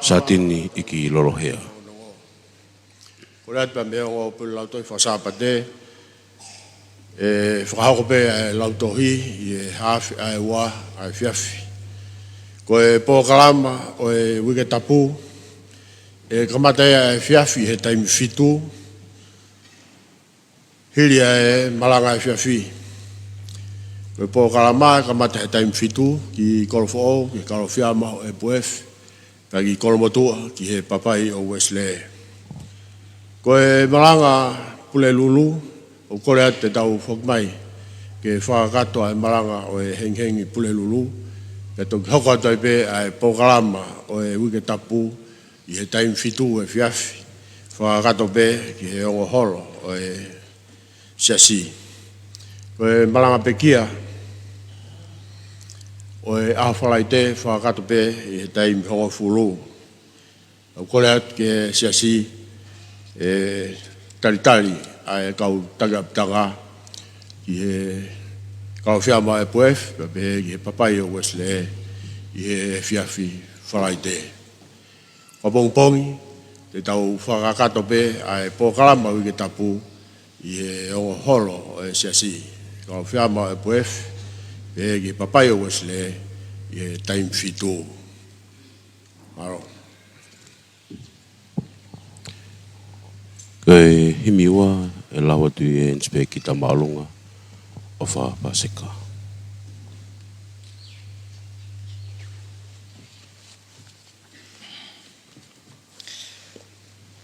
Satini ʻIki Lolohea. Kole atu pē mei he ongo pule lautohi fakasāpate, ʻe fakahoko pē ʻa e lautohi ʻi he hafe ʻa e ua ʻa e efiafi. Ko e polokalama ʻo e Uike Tapu, ʻe kamata ia ʻa e efiafi he taimi fitu, hili ʻa e malanga efiafi. Ko e polokalama ʻe kamata he taimi fitu ki Kolo Foʻou, ki he Kalofiama ʻo e Epworth, pea ki Kolomotuʻa, ki he Papai ʻo Uesile. Ko e malanga Pulelulu, ʻoku kole atu te tau foki mai ke fakakakato ʻa e malanga ʻo e hengihengi Pulelulu, pea toki hoko atu ai pē ʻa e polokalama ʻo e Uike Tapu ʻi he taimi fitu efiafi, fakakakato pē ki he ongo holo ʻo e Siasi. Ko e malanga pekia ʻo e ʻaho Falaite, fakakakato pē ʻi he taimi hongofulu. ʻOku kole atu ki he Siasi ʻe talitali ʻa e kau taki ʻapitanga ki he Kalofiama ʻo e Epworth, pea pehē ki he Papai ʻo Uesile ʻi he efiafi Falaite. Ko ʻapongipongi, te tau fakakakato pē ʻa e polokalama Uike Tapu ʻi he ongo holo ʻo e Siasi, Kalofiama ʻo e Epworth, pea ki he Papai ʻo Uesile ʻi he taimi fitu. Mālō. Ko e himi ua ʻe lau atu ʻe Inisikepita Māʻolunga ʻo Fakapaseka.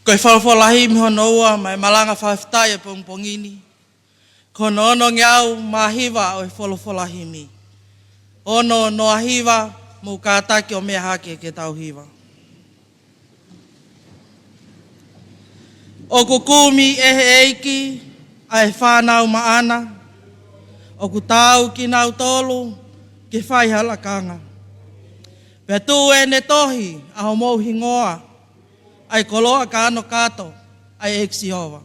Ko e folofola himi hono ua mei he malanga fakafetaʻi ʻo e pongipongi ni, ko hono onongeau mā hiva ʻo e folofola himi. Ono noa hiva, mou kātaki ʻo meʻa hake ke tau hiva. ʻOku kumi ʻe he ʻEiki ʻa e fānau maʻana, ʻoku taau kinautolu ke fai ha lakanga. Pea tuʻu ʻene tohi ʻa homou hingoa, ʻa e koloa kakano kātoa ʻa e ʻEiki Sihova.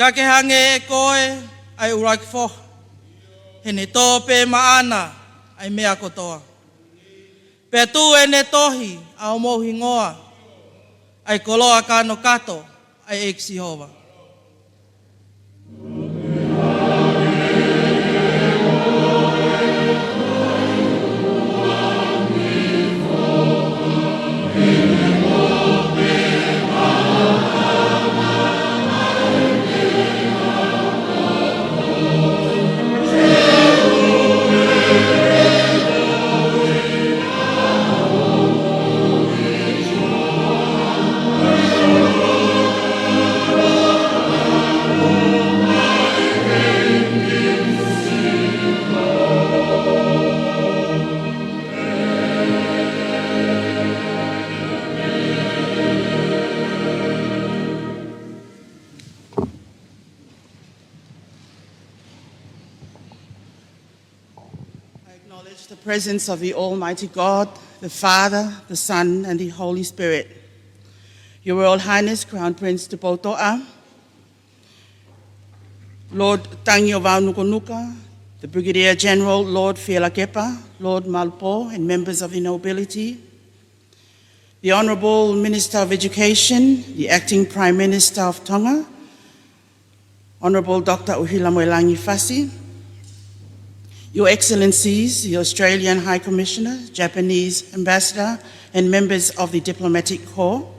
Ka ke hangē ʻe koe ʻa e ʻuluaki foha, he ne tō pē maʻana ʻa e meʻa kotoa. Pea tuʻu ʻene tohi ʻa homou hingoa, ʻa e koloa kanokato ʻa e ʻEiki Sihova. I acknowledge the presence of the Almighty God, the Father, the Son, and the Holy Spirit. Your Royal Highness, Crown Prince Tupoutoʻa, Lord Tangi ʻo Vaunukunuka, the Brigadier General, Lord Fielakepa, Lord Malupō, and members of the nobility, the Honourable Minister of Education, the Acting Prime Minister of Tonga, Honourable Doctor ʻUhila Moelangi Fasi, Your Excellencies, the Australian High Commissioner, Japanese Ambassador, and members of the diplomatic corps,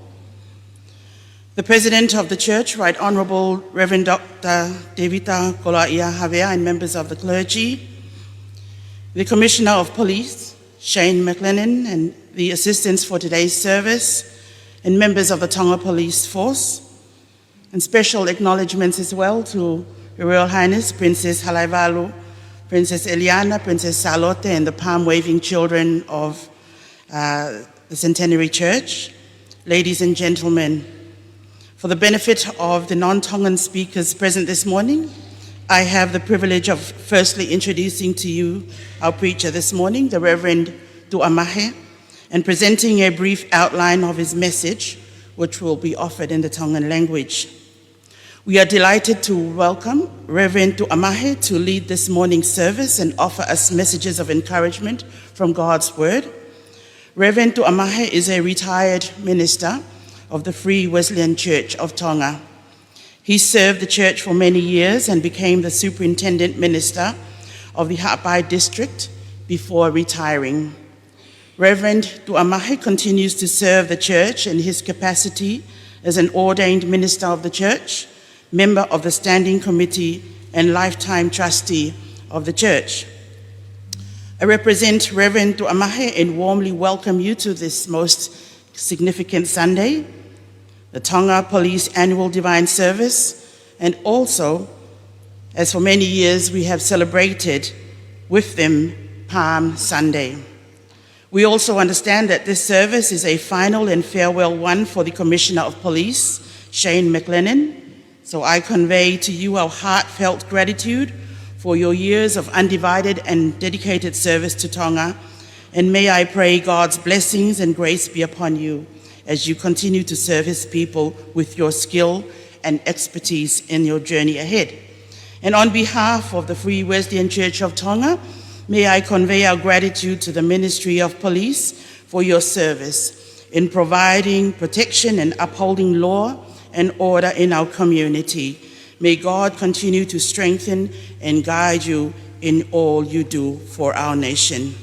the President of the Church, Right Honourable Reverend Doctor Tevita Koloaʻia Havea, and members of the clergy, the Commissioner of Police, Shane McLennan, and the assistants for today's service, and members of the Tonga Police Force, and special acknowledgements as well to Her Royal Highness Princess Halaivalu, Princess Eliana, Princess Salote, and the palm-waving children of, uh, the Centenary Church. Ladies and gentlemen, for the benefit of the non-Tongan speakers present this morning, I have the privilege of firstly introducing to you our preacher this morning, the Reverend Tuʻamahe, and presenting a brief outline of his message, which will be offered in the Tongan language. We are delighted to welcome Reverend Tuʻamahe to lead this morning's service and offer us messages of encouragement from God's Word. Reverend Tuʻamahe is a retired minister of the Free Wesleyan Church of Tonga. He served the church for many years and became the superintendent minister of the Haʻapai district before retiring. Reverend Tuʻamahe continues to serve the church in his capacity as an ordained minister of the church, member of the standing committee, and lifetime trustee of the church. I represent Reverend Tuʻamahe and warmly welcome you to this most significant Sunday, the Tonga Police Annual Divine Service, and also, as for many years we have celebrated with them, Palm Sunday. We also understand that this service is a final and farewell one for the Commissioner of Police, Shane McLennan. So I convey to you our heartfelt gratitude for your years of undivided and dedicated service to Tonga, and may I pray God's blessings and grace be upon you as you continue to serve His people with your skill and expertise in your journey ahead. And on behalf of the Free Wesleyan Church of Tonga, may I convey our gratitude to the Ministry of Police for your service in providing protection and upholding law and order in our community. May God continue to strengthen and guide you in all you do for our nation.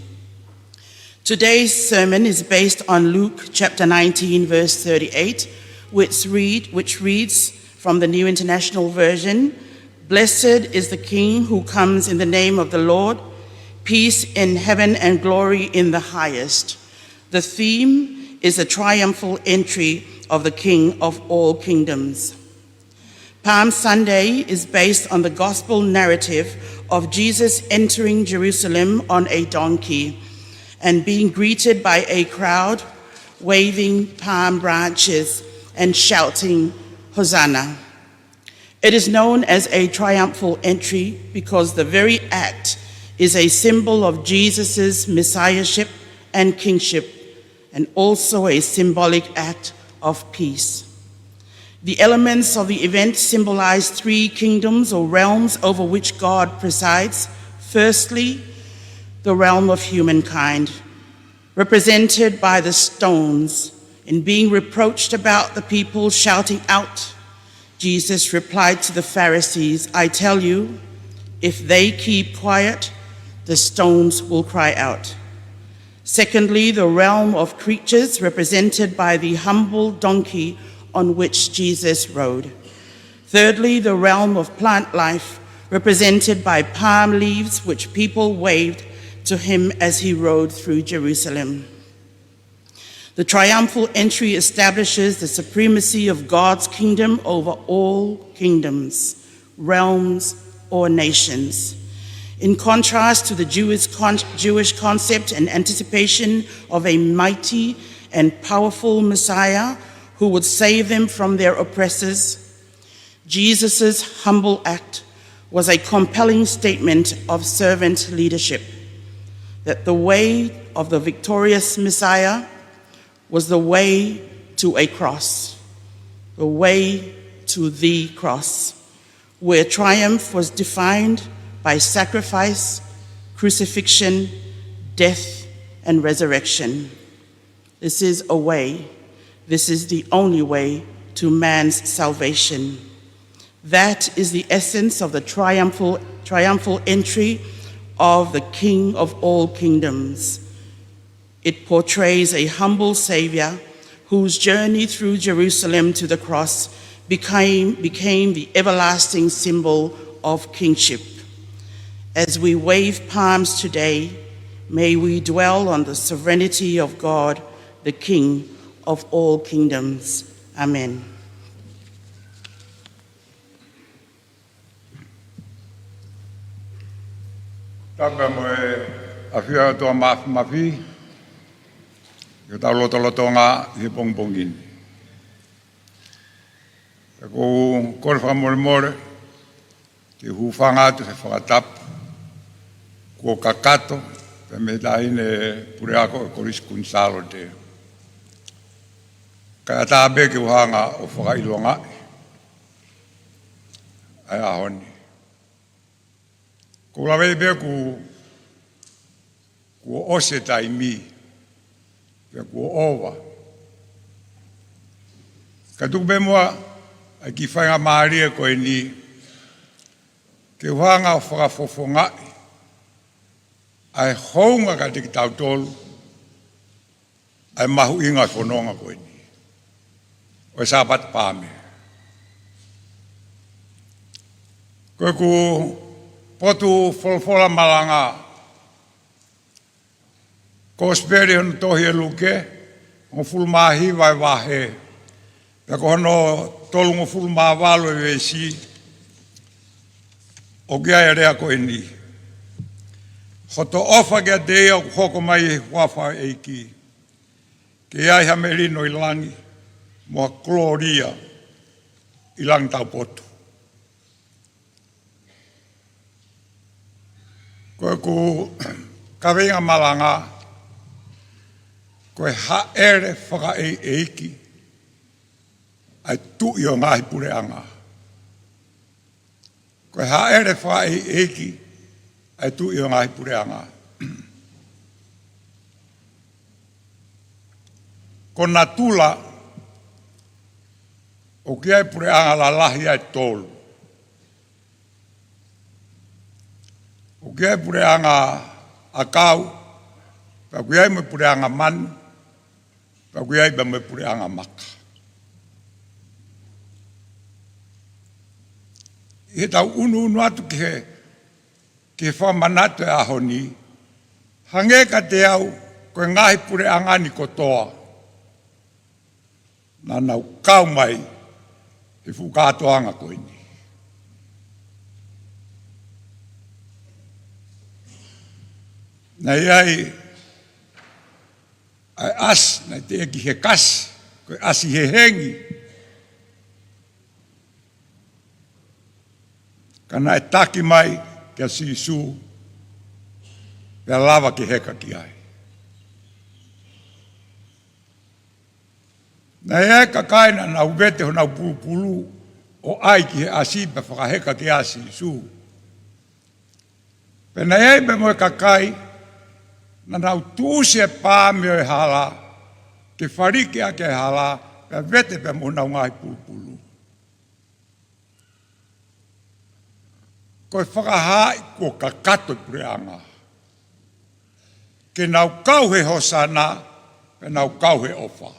Today's sermon is based on Luke chapter nineteen, verse thirty-eight, which read, which reads from the New International Version, "Blessed is the King who comes in the name of the Lord, peace in heaven and glory in the highest." The theme is the triumphal entry of the King of all kingdoms. Palm Sunday is based on the gospel narrative of Jesus entering Jerusalem on a donkey and being greeted by a crowd waving palm branches and shouting, "Hosanna." It is known as a triumphal entry because the very act is a symbol of Jesus' messiahship and kingship, and also a symbolic act of peace. The elements of the event symbolize three kingdoms or realms over which God presides. Firstly, the realm of humankind, represented by the stones. In being reproached about the people shouting out, Jesus replied to the Pharisees, "I tell you, if they keep quiet, the stones will cry out." Secondly, the realm of creatures, represented by the humble donkey on which Jesus rode. Thirdly, the realm of plant life, represented by palm leaves which people waved to him as he rode through Jerusalem. The triumphal entry establishes the supremacy of God's kingdom over all kingdoms, realms, or nations. In contrast to the Jewish con-, Jewish concept and anticipation of a mighty and powerful Messiah who would save them from their oppressors, Jesus' humble act was a compelling statement of servant leadership, that the way of the victorious Messiah was the way to a cross, the way to the cross, where triumph was defined by sacrifice, crucifixion, death, and resurrection. This is a way. This is the only way to man's salvation. That is the essence of the triumphal, triumphal entry of the King of all kingdoms. It portrays a humble Savior whose journey through Jerusalem to the cross became, became the everlasting symbol of kingship. As we wave palms today, may we dwell on the sovereignty of God, the King of all kingdoms. Amen. Tapu mo e ʻafio ʻa e ʻOtua Māfimafi, ʻi hotau lotolotonga ʻi he pongipongi ni. ʻOku ou kole fakamolemole ke u hūfanga atu he fakatapu kuo kakato pē mei he Taʻahine Puleako ʻo e Kolisi Kuini Sālote. Kae ʻatā pē ke u hanga ʻo fakaʻilongaʻi ʻa e ʻaho ni. Ko u lave pē kuo, kuo ʻosi e taimi, pea kuo ʻova. Ka tuku pē muʻa ʻa e kiʻi faingamālie ko eni ke u hanga ʻo fakafofongaʻi ʻa e hounga kiate kitautolu ʻa e mahuʻinga ʻo e fononga ko eni ʻo e Sāpate Pāme. Ko ʻeku potu folofola malanga, Kosipeli hono tohi ʻe Luke, hongofulu mā hiva e vahe, pea ko hono tolungofulu mā valu e veesi, ʻoku ʻi ai e lea ko eni: Hoto ʻofa kiate ia ʻoku hoko mai ʻi he huafa ʻo e ʻEiki, ke ʻi ai ha melino ʻi langi, mo ha kolōlia ʻi langi taupotu. Ko ʻeku kaveinga malanga, ko e hāʻele fakaʻeiʻeiki ʻa e Tuʻi ʻo e ngaahi puleʻanga. Ko e hāʻele fakaʻeiʻeiki ʻa e Tuʻi ʻo e ngaahi puleʻanga. Ko natula, ʻoku ʻi ai e puleʻanga lalahi ʻe tolu. ʻOku ʻi ai e puleʻanga ʻakau, pea ʻoku ʻi ai mo e puleʻanga manu, pea ʻoku ʻi ai pea mo e puleʻanga maka. ʻI heʻetau ʻunuʻunu atu ki he, ki he fakamanatu ʻo e ʻaho ni, hangē kiate au ko e ngaahi puleʻanga ni kotoa naʻa nau kau mai he fuʻu kātoanga ko eni. Naʻe ʻi ai ʻa e ʻasi, naʻe teʻeki hekasi, ko e ʻasi hehengi. Ka naʻe taki mai kia Sīsū, pea lava ke heka ki ai. Naʻe ʻi ai e kakai naʻa nau vete honau pulupulu ʻo ʻai ki he ʻasi pea fakaheka kia Sīsū. Pea naʻe ʻi ai pē mo e kakai naʻa nau tuʻusi e paame ʻo e hala ke faliki ʻaki e hala, pea vete pē mo honau ngaahi pulupulu. Ko e fakahaaʻi kuo kakato e puleʻanga. Ke nau kau he hosana, pea nau kau he ʻofa.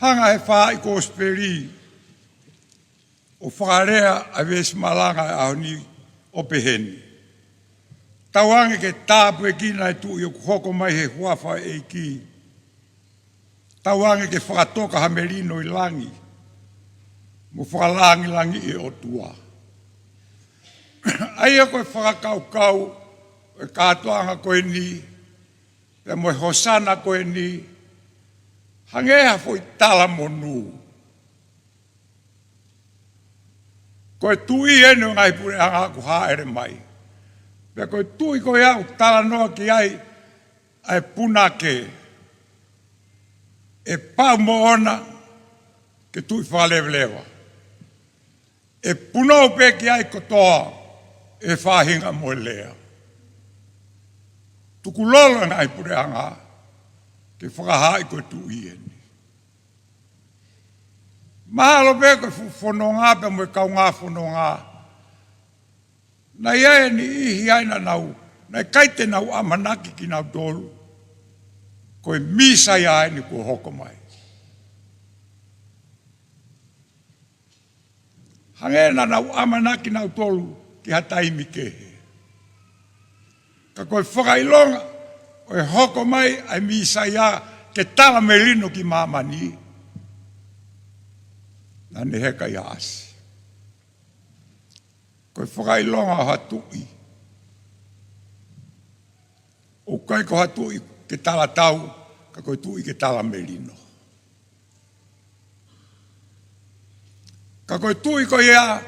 Hanga he faaʻi kosipeli ʻo fakalea ʻa e veesi malanga ʻo e ʻaho ni ʻo pehē ni: Tauange ke tāpuekina e tuʻi ʻoku hoko mai he huafa ʻo e ʻEiki. Tauange ke fakatoka ha melino ʻi langi, mo fakalangilangiʻi e ʻOtua. ʻA ia ko e fakakaukau ʻo e kātoanga ko eni, pea mo e hosana ko eni, hangē ha foʻi talamonū. Ko e tuʻi eni ʻo e ngaahi puleʻanga ʻoku hāʻele mai. Pea ko e tuʻi ko ia ʻoku talanoa ki ai ʻa e punake, ʻe pau moʻona ke tuʻi fakaleveleva. ʻE punou pē ki ai kotoa e faʻahinga mo e lea. Tukulolo e ngaahi puleʻanga ke fakahaaʻi ko e tuʻi eni. Mahalo pē ko e fuʻu fononga pea mo e kaungā fononga naʻe ʻi ai e niʻihi ai naʻa nau, naʻe ʻikai te nau ʻamanaki kinautolu ko e Mīsaia eni kuo hoko mai. Hangē naʻa nau ʻamanaki kinautolu ki ha taimi kehe. Ka ko e fakaʻilonga ʻo e hoko mai ʻa e Mīsaia ke tala melino ki māmani, naʻa ne heka ʻi ha ʻasi. Ko e fakaʻilonga ʻo ha tuʻi, ʻoku ʻikai ko ha tuʻi ke tala tau, ka ko e tuʻi ke tala melino. Ka ko e tuʻi ko ia,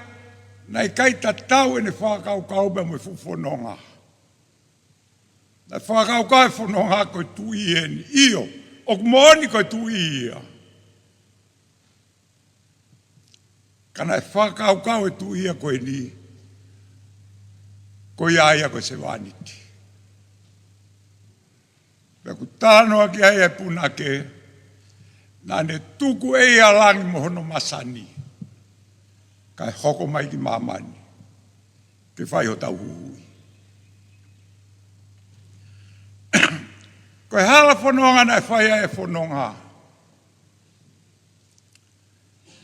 naʻe ʻikai tatau ʻene fakakaukau pea mo e fuʻu fononga. Naʻe fakakaukau e fononga ko e tuʻi eni. ʻIo, ʻoku moʻoni ko e tuʻi ia. Ka naʻe fakakaukau e tuʻi ia ko eni, ko ia ia ko e sevāniti. Pea ʻoku talanoa ki ai e punake, naʻa ne tuku ʻe ia langi mo hono masani, kae hoko mai ki māmani ke fai hotau huhuʻi. Ko e hala fononga naʻe fai ai e fononga,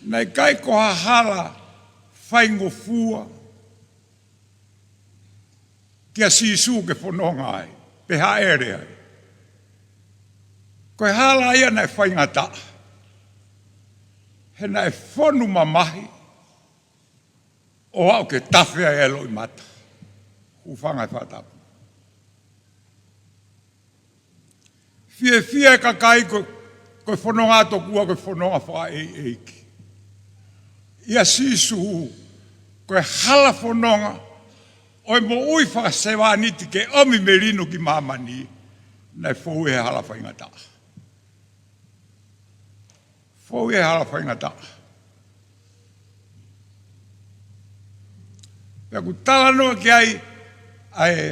naʻe ʻikai ko ha hala faingofua kia Sīsū ke fononga ai, pe hāʻele ai. Ko e hala ia naʻe faingataʻa, he naʻe fonu mamahi ʻo aʻu ke tafe ai e loʻimata. Hūfanga he fakatapu. Fiefia e kakai ko, ko e fononga tokua ko e fononga fakaʻeiʻeiki. ʻIa Sīsū, ko e hala fononga ʻo e moʻui fakasevāniti ke ʻomi melino ki māmani, naʻe fou he hala faingataʻa. Fou he hala faingataʻa. Pea ʻoku talanoa ki ai ʻa e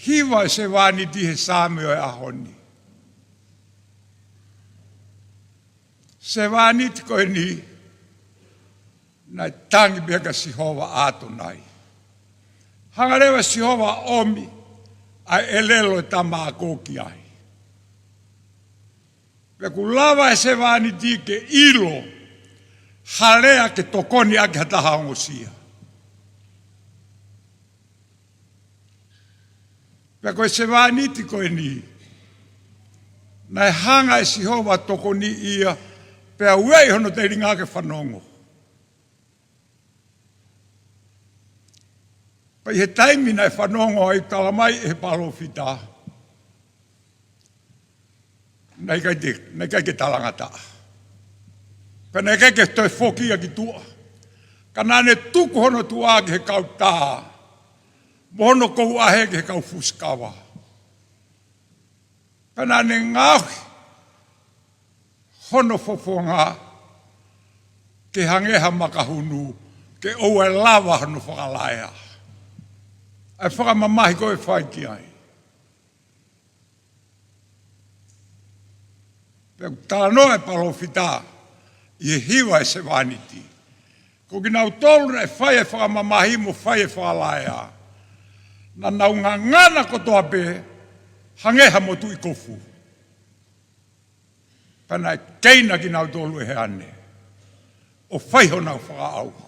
hiva e sevāniti he Saame ʻo e ʻaho ni. Sevāniti ko eni, naʻe tangi pē kia Sihova ʻAtonai. Hanga leva ʻe Sihova ʻo ʻomi ʻa e ʻelelo ʻo e tama ako ki ai. Pea ʻoku lava e sevāniti ke ʻilo ha lea ke tokoni ʻaki ha taha ongosia. Pea ko e sevāniti ko eni, naʻe hanga ʻe Sihova ʻo tokoniʻi ia, pea ueʻi hono telinga ke fanongo. Pea ʻi he taimi naʻe fanongo ai, talamai ʻe he palōfita, naʻe ʻikai te, naʻe ʻikai ke talangataʻa. Pea naʻe ʻikai ke toe foki ia ki tuʻa. Ka naʻa ne tuku hono tuʻa ki he kau tā, mo hono kouʻahe ki he kau fusikava. Pea naʻa ne ngaohi hono fofonga ke hangē ha makahunu, ke ʻoua ʻe lava hono fakalaea. ʻA e fakamamahi ko ē ʻe fai ki ai. Pea ʻoku talanoa e palōfita ʻi he hiva ʻa e sevāniti, ko kinautolu naʻe fai e fakamamahi mo fai e fakalaea, naʻa nau ngangana kotoa pē hangē ha motuʻi kofu. Pea naʻe keina kinautolu ʻe he ane ʻo fai honau fakaʻauha.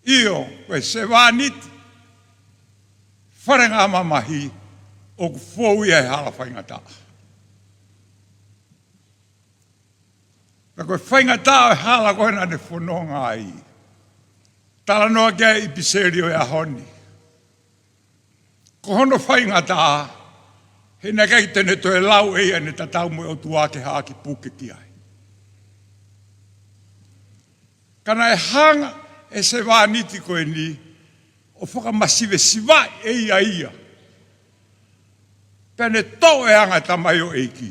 ʻIo, ko e sevāniti falengamamahi ʻoku fou ia he hala faingataʻa. Pea ko e faingataʻa ʻo e hala ko ē naʻa ne fononga ai, talanoa ki ai e ʻipiseli ʻo e ʻaho ni, ko hono faingataʻa, he naʻe ʻikai te ne toe lau ʻe ia ʻene tatau mo e ʻOtua ke haʻaki puke ki ai. Ka naʻe hanga ʻe he sevāniti ko eni ʻo fakamasivesivaʻi ʻe ia ia. Pea ne toʻo e anga e tamaioʻeiki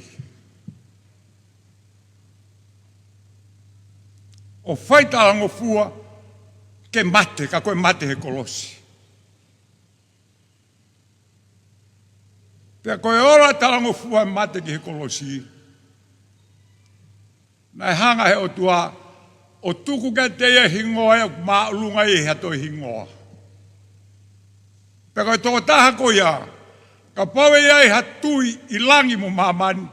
ʻo fai talangofua ke mate, ka ko e mate he kolosi. Pea ko e ola talangofua e mate ki he kolosi, naʻe hanga ʻe he ʻOtua ʻo tuku kiate ia e hingoa ia ʻoku māʻolunga ia ʻi ha toe hingoa. Pea ko e tokotaha ko ia, kapau ʻe ʻi ai ha tui ʻi langi mo māmani,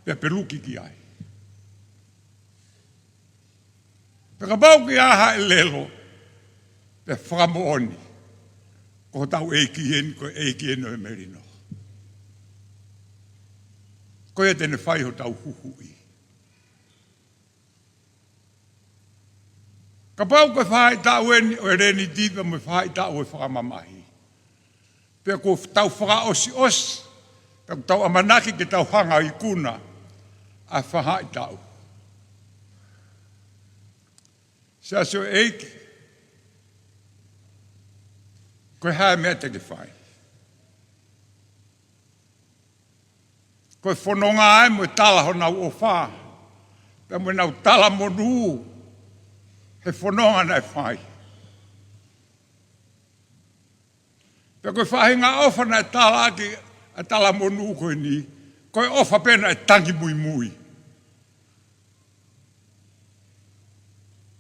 pea peluki ki ai. Pea kapau ʻoku ʻi ai ha ʻelelo, pea fakamoʻoni, ko hotau ʻEiki eni, ko e ʻEiki eni ʻo e melino. Ko ia te ne fai hotau huhuʻi. Kapau ko e faʻahitaʻu eni ʻo e Leniti pea mo e faʻahitaʻu ʻo e fakamamahi, pea ʻoku tau fakaʻosiʻosi, pea ʻoku tau ʻamanaki ke tau hanga ʻo ikuna ʻa e faʻahitaʻu. Siasi ʻo e ʻEiki, ko e hā e meʻa te ke fai? Ko e fononga ē mo e tala honau ʻofa, pea mo ʻenau talamonū he fononga naʻe fai. Pea ko e faʻahinga ʻofa naʻe tala ʻaki ʻa e talamonū ko eni, ko e ʻofa pē naʻe tangi muimui.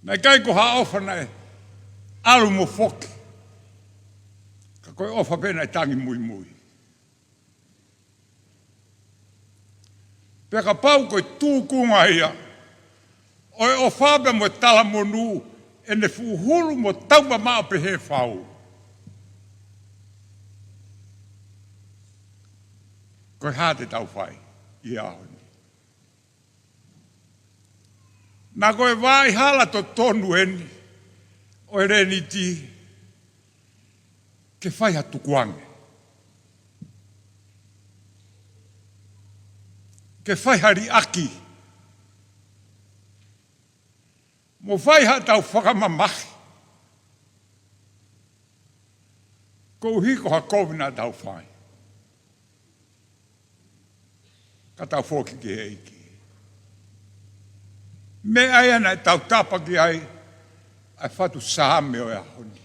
Naʻe ʻikai ko ha ʻofa naʻe ʻalu mo foki, ka ko e ʻofa pē naʻe tangi muimui. Pea kapau ko e tūkunga ia ʻo e ʻofa pea mo e talamonū ʻene fuʻu hulu mo taumamaʻo pehē fau, ko e hā te tau fai ʻi he ʻaho ni? Naʻa ko e vaʻa hala totonu eni ʻo e Leniti ke fai ha tukuange, ke fai ha liʻaki, mo fai haʻatau fakamamahi koeʻuhi ko ha kovi naʻa tau fai, ka tau foki ki he ʻEiki. Meʻa ia naʻe tautapa ki ai ʻa e fatu Saame ʻo e ʻaho ni.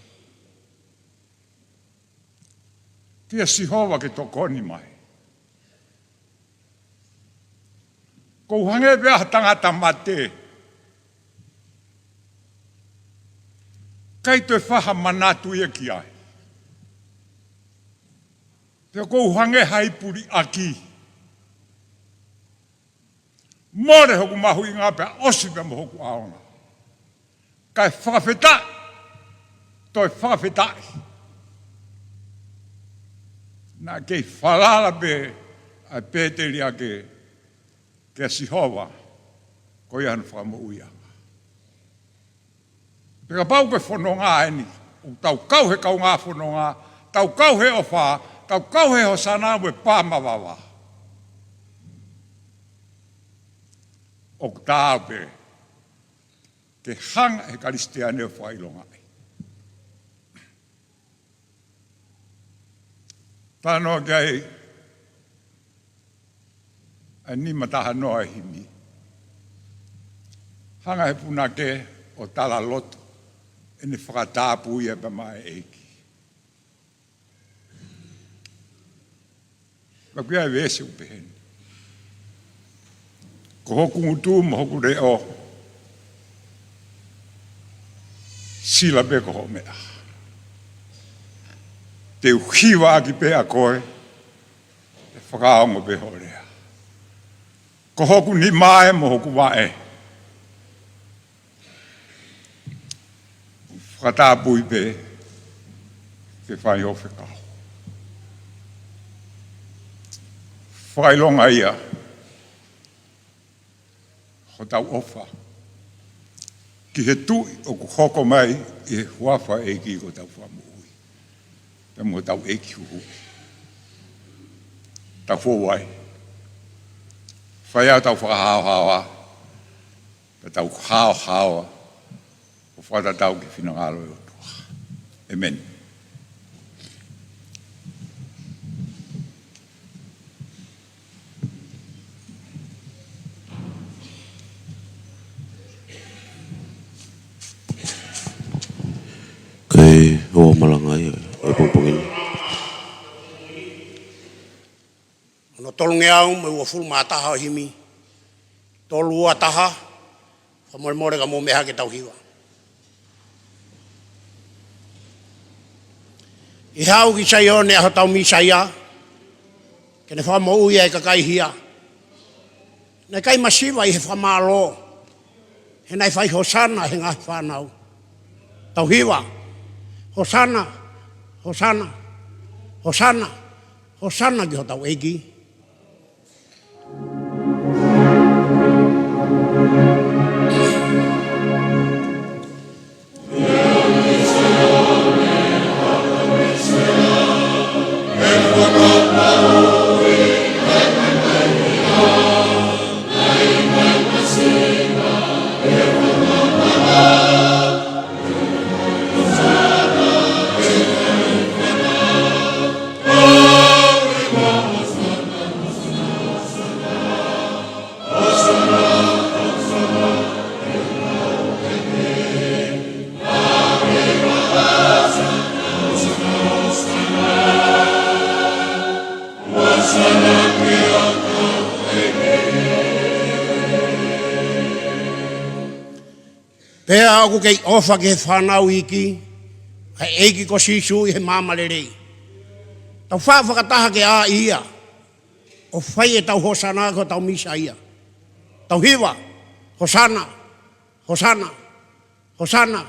Kia Sihova ke tokoni mai. ʻOku ou hangē pē ha tangata mate, ʻikai toe fai ha manatu ia ki ai. Pea ʻoku ou hangē ha ipu liʻaki. Mole hoku mahuʻinga pea ʻosi pē mo hoku ʻaonga. Kae fakafetaʻi, toe fakafetaʻi, naʻe kei falala pē ʻa e pēteliake kia Sihova, ko ia hono fakamoʻuiʻanga. Pea kapau ko e fononga eni, ʻoku tau kau he kaungā fononga, tau kau he ʻofa, tau kau he hosana mo e pā mavava, ʻoku taau pē ke hanga ʻe he Kalisitiane ʻo fakaʻilongaʻi. Talanoa ki ai ʻa e nima taha noa ʻo e himi. Hanga ʻe he punake ʻo talaloto ʻene fakatapui ia pea maʻa e ʻEiki. Pea ʻoku ʻi ai e veesi ʻoku pehē ni: Ko hoku ngutu mo hoku leʻo, sila pē ko hoʻo meʻa. Te u hiva ʻaki pē ʻa koe, ʻe fakaongo pē hoʻo lea. Ko hoku nima ē mo hoku vaʻe, fakatapui pē ke fai hoʻo fekau. Fakaʻilonga ia hotau ʻofa ki he Tuʻi ʻoku hoko mai ʻi he huafa ʻo e ʻEiki ko hotau Fakamoʻui, pea mo hotau ʻEiki Huhuʻi. Tau fou ai. Fai ʻetau fakahaohaoa, pea tau haohaoa ʻo fakatatau ki he finangalo ʻo e ʻOtua. ʻĒmeni. Kei ʻoua malanga ia ʻi he pongipongi ni. Ono tolungeau mo e uofulu mā taha ʻo e himi. Tolu ua taha. Fakamolemole ka mou meʻa hake, tau hiva. ʻI he haʻu ki Saione ʻa hotau Mīsaia, ke ne fakamoʻui ʻa e kakai hia. Naʻe ʻikai masiva ʻi he fakamālō, he naʻe fai hosana he ngaahi fānau. Tau hiva. Hosana, hosana, hosana, hosana ki hotau ʻEiki. Pea ʻoku kei ʻofa ki he fānau iiki ʻa e ʻEiki ko Sīsū ʻi he maama lelei. Tau faʻa fakataha ke ʻai ia ʻo fai ʻetau hosana ki hotau Mīsaia. Tau hiva. Hosana, hosana, hosana,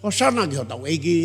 hosana ki hotau ʻEiki.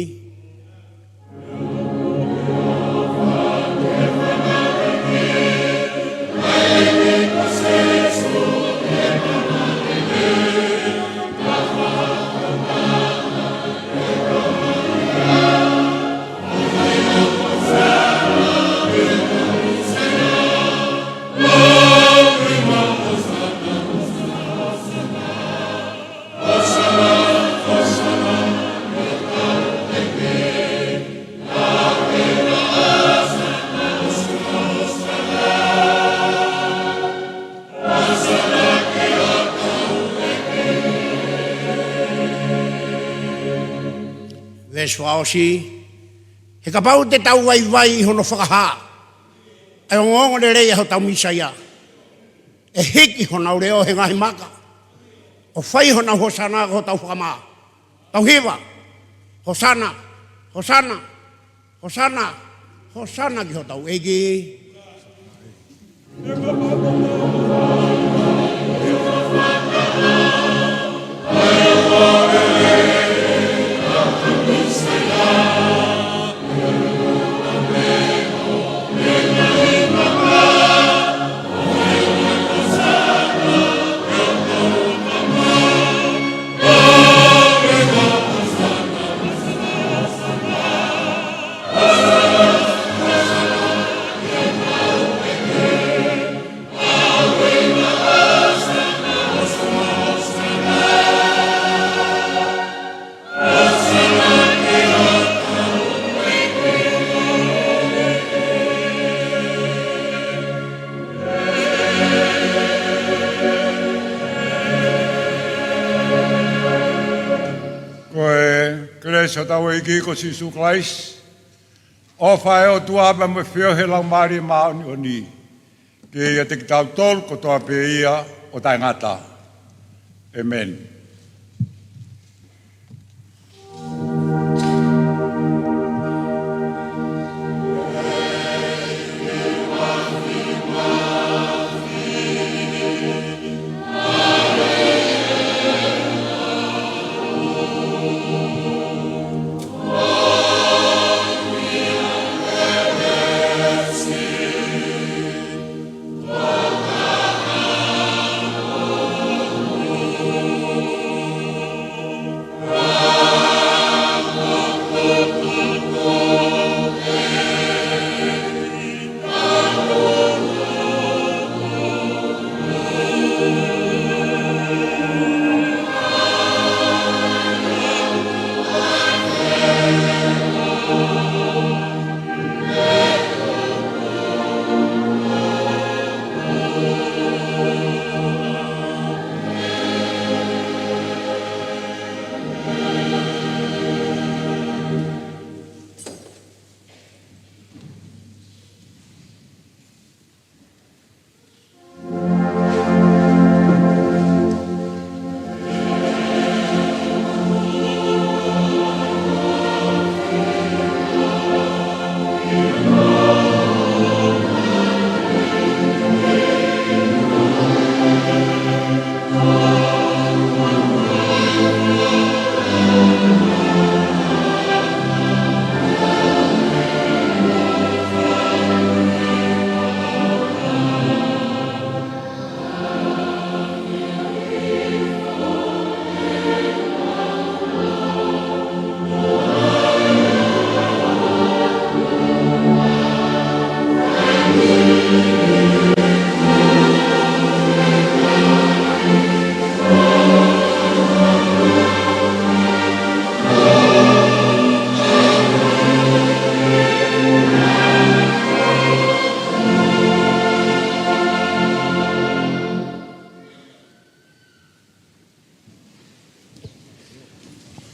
Veesi fakaʻosi. He kapau te tau vaivai ʻi hono fakahā ʻa e ongoongolelei ʻa hotau Mīsaia, ʻe hiki honau leʻo he ngaahi maka, ʻo fai honau hosana ko hotau fakamā. Tau hiva. Hosana, hosana, hosana, hosana ki hotau ʻEiki. Kelesi ʻa hotau ʻEiki ko Sīsū Kalaisi, ʻofa ʻa e ʻOtua pea mo e feohi ʻa e Laumālie Māʻoniʻoni, ke ʻiate kitautolu kotoa pē ia ʻo taʻengata. ʻĒmeni.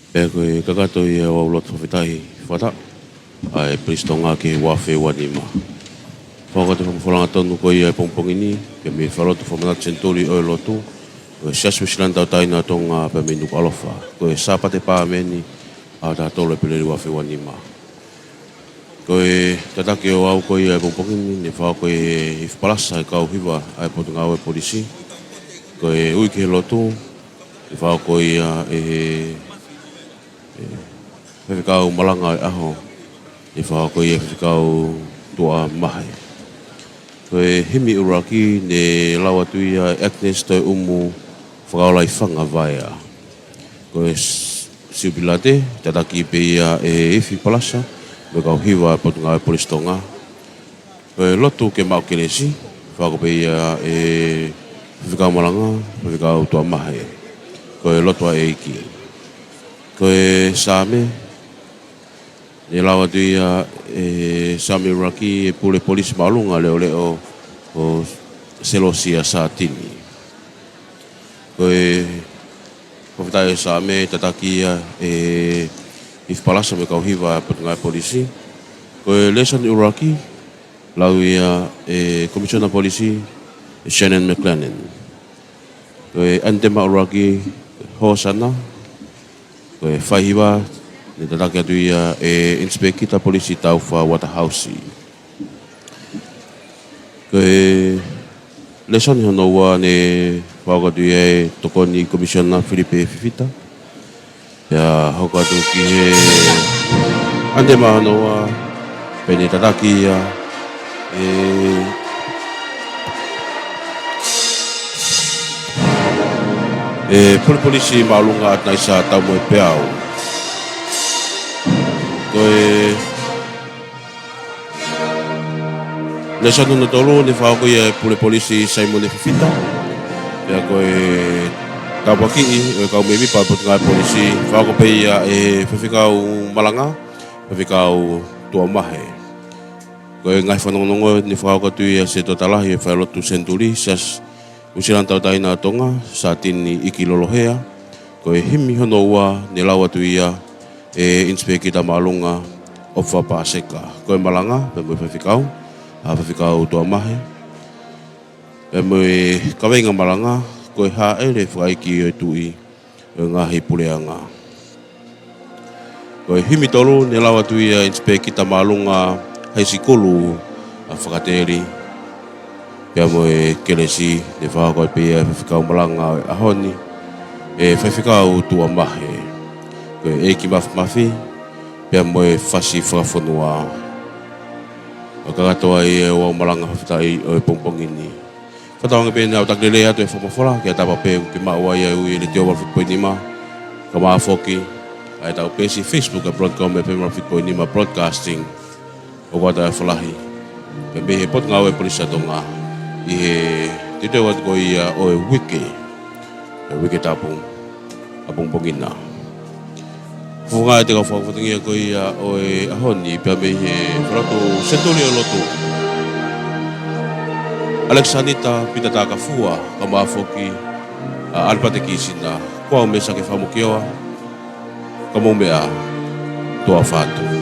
Pea ko e kakato ia ʻo e lotu fakafetaʻi fakataha ʻa e Polisi Tonga ki he ua afe ua nima. Fakaʻosi atu e fakafofonga tonu ko ia ʻo e pongipongi ni, pea mei he Falelotu Fakamanatu Senituli ʻo e Lotu, ko e Siasi Uēsiliana Tauʻatāina ʻo Tonga pea mei Nukuʻalofa. Ko e Sāpate Pāmeni, ʻaho taha tolu ʻEpeleli ua afe ua nima. Ko e tataki ʻo aʻu ko ia ʻo e pongipongi ni, ne fakahoko ʻe he Ifi Palasa ʻa e kau hiva ʻa e Potungāue Polisi. Ko e ui ki he lotu, ne fakahoko ia ʻe he, ʻe he Faifekau Malanga ʻo e ʻaho, ne fakahoko ia ʻe he Faifekau Tuʻamahe. Ko e himi ʻuluaki ne lau atu ia ʻe Agnes Toeʻumu Fakaolaifanga Vaea. Ko e s-, Siupilate, tataki pē ia ʻe he Ifi Palasa mo e kau hiva ʻa e Potungāue Polisi Tonga. Ko e lotu ke maʻu kelesi, fakahoko pē ia ʻe he Faifekau Malanga, Faifekau Tuʻamahe. Ko e lotu ʻa e ʻEiki. Ko e Saame, ne lau atu ia ʻe he Saame ʻuluaki ʻe he Pule Polisi Māʻolunga Leʻoleʻo ko Selosia Sātini. Ko e fakafetaʻi ʻo e Saame tataki ia ʻe he Ifi Palasa mo e kau hiva ʻa e Potungāue Polisi. Ko e lēsoni ʻuluaki, lau ia ʻe he Komisiona Polisi, ʻe Shannon McLennan. Ko e ʻanitema ʻuluaki, Hōsana. Ko e faihiva, ne tataki atu ia ʻe he Inisipeikita Polisi Taufa Waterhouse. Ko e lēsoni hono ua ne fakahoko atu ia ʻe he Tokoni Komisiona Filipe Fifita. Pea hoko atu ki he ʻanitema hono ua, pea ne tataki ia ʻe, ʻe he Pule Polisi Māʻolunga ʻAtenaisa Taumoepeau. Ko e lēsoni hono tolu ne fakahoko ia ʻe he Pule Polisi Saimone Fifita. Pea ko e tāpuakiʻi ʻo e kau mēmipa ʻo e Potungāue Polisi, fakahoko pē ia ʻe he Faifekau Malanga, Faifekau Tuʻamahe. Ko e ngaahi fanongonongo ne fakahoko atu ia ʻe he Setuata Lahi ʻo e Falelotu Senituli, Siasi Uēsiliana Tauʻatāina ʻo Tonga, Sātini ʻIki Lolohea. Ko e himi hono ua ne lau atu ia ʻe ʻInisipēkita Māʻolunga ʻOfa Paseka. Ko e malanga, pea mo e faifekau, ʻa Faifekau Tuʻamahe. Pea mo e kaveinga malanga, ko e Hāʻele Fakaiki ʻo e Tuʻi ʻo e Ngaahi Puleʻanga. Ko e himi tolu ne lau atu ia ʻe ʻInisipēkita Māʻolunga Haisikulu ʻa Fakateli. Pea mo e kelesi ne fakahoko pē ia ʻe he faifekau malanga ʻo e ʻaho ni, ʻe Faifekau Tuʻamahe. Ko e ʻEiki Mafimafi, pea mo e fasi fakafonua. ʻO kakato ai ʻa e ouau malanga fakafetaʻi ʻo e pongipongi ni. Fakatauange pē naʻa ku taki lelei atu e fakamafola, ke ʻatā pē ke maʻu ai ʻa e ui ʻa e Letiō valu fitu poini nima, kae ʻumaʻā foki ʻa ʻetau peesi Facebook ʻa e Broadcom F M valu fitu poini nima Broadcasting, ʻoku ʻatā e fakalahi pea mei he Potungāue Polisi ʻa Tonga ʻi he teuteu atu ko ia ʻo e uike, ʻa e uike tapu ʻa e pongipongi na. Fungani ʻa e kau fakafatongia ko ia ʻo e ʻaho ni pea mei he Fakalotu Senituli ʻo e Lotu, ʻAlekisanita Pita Takafua, kae ʻumaʻā foki ʻa ʻAlipate Kisina. Ko au Mesake Fakamokioa, ka mou meʻa, tuʻa ʻofa atu.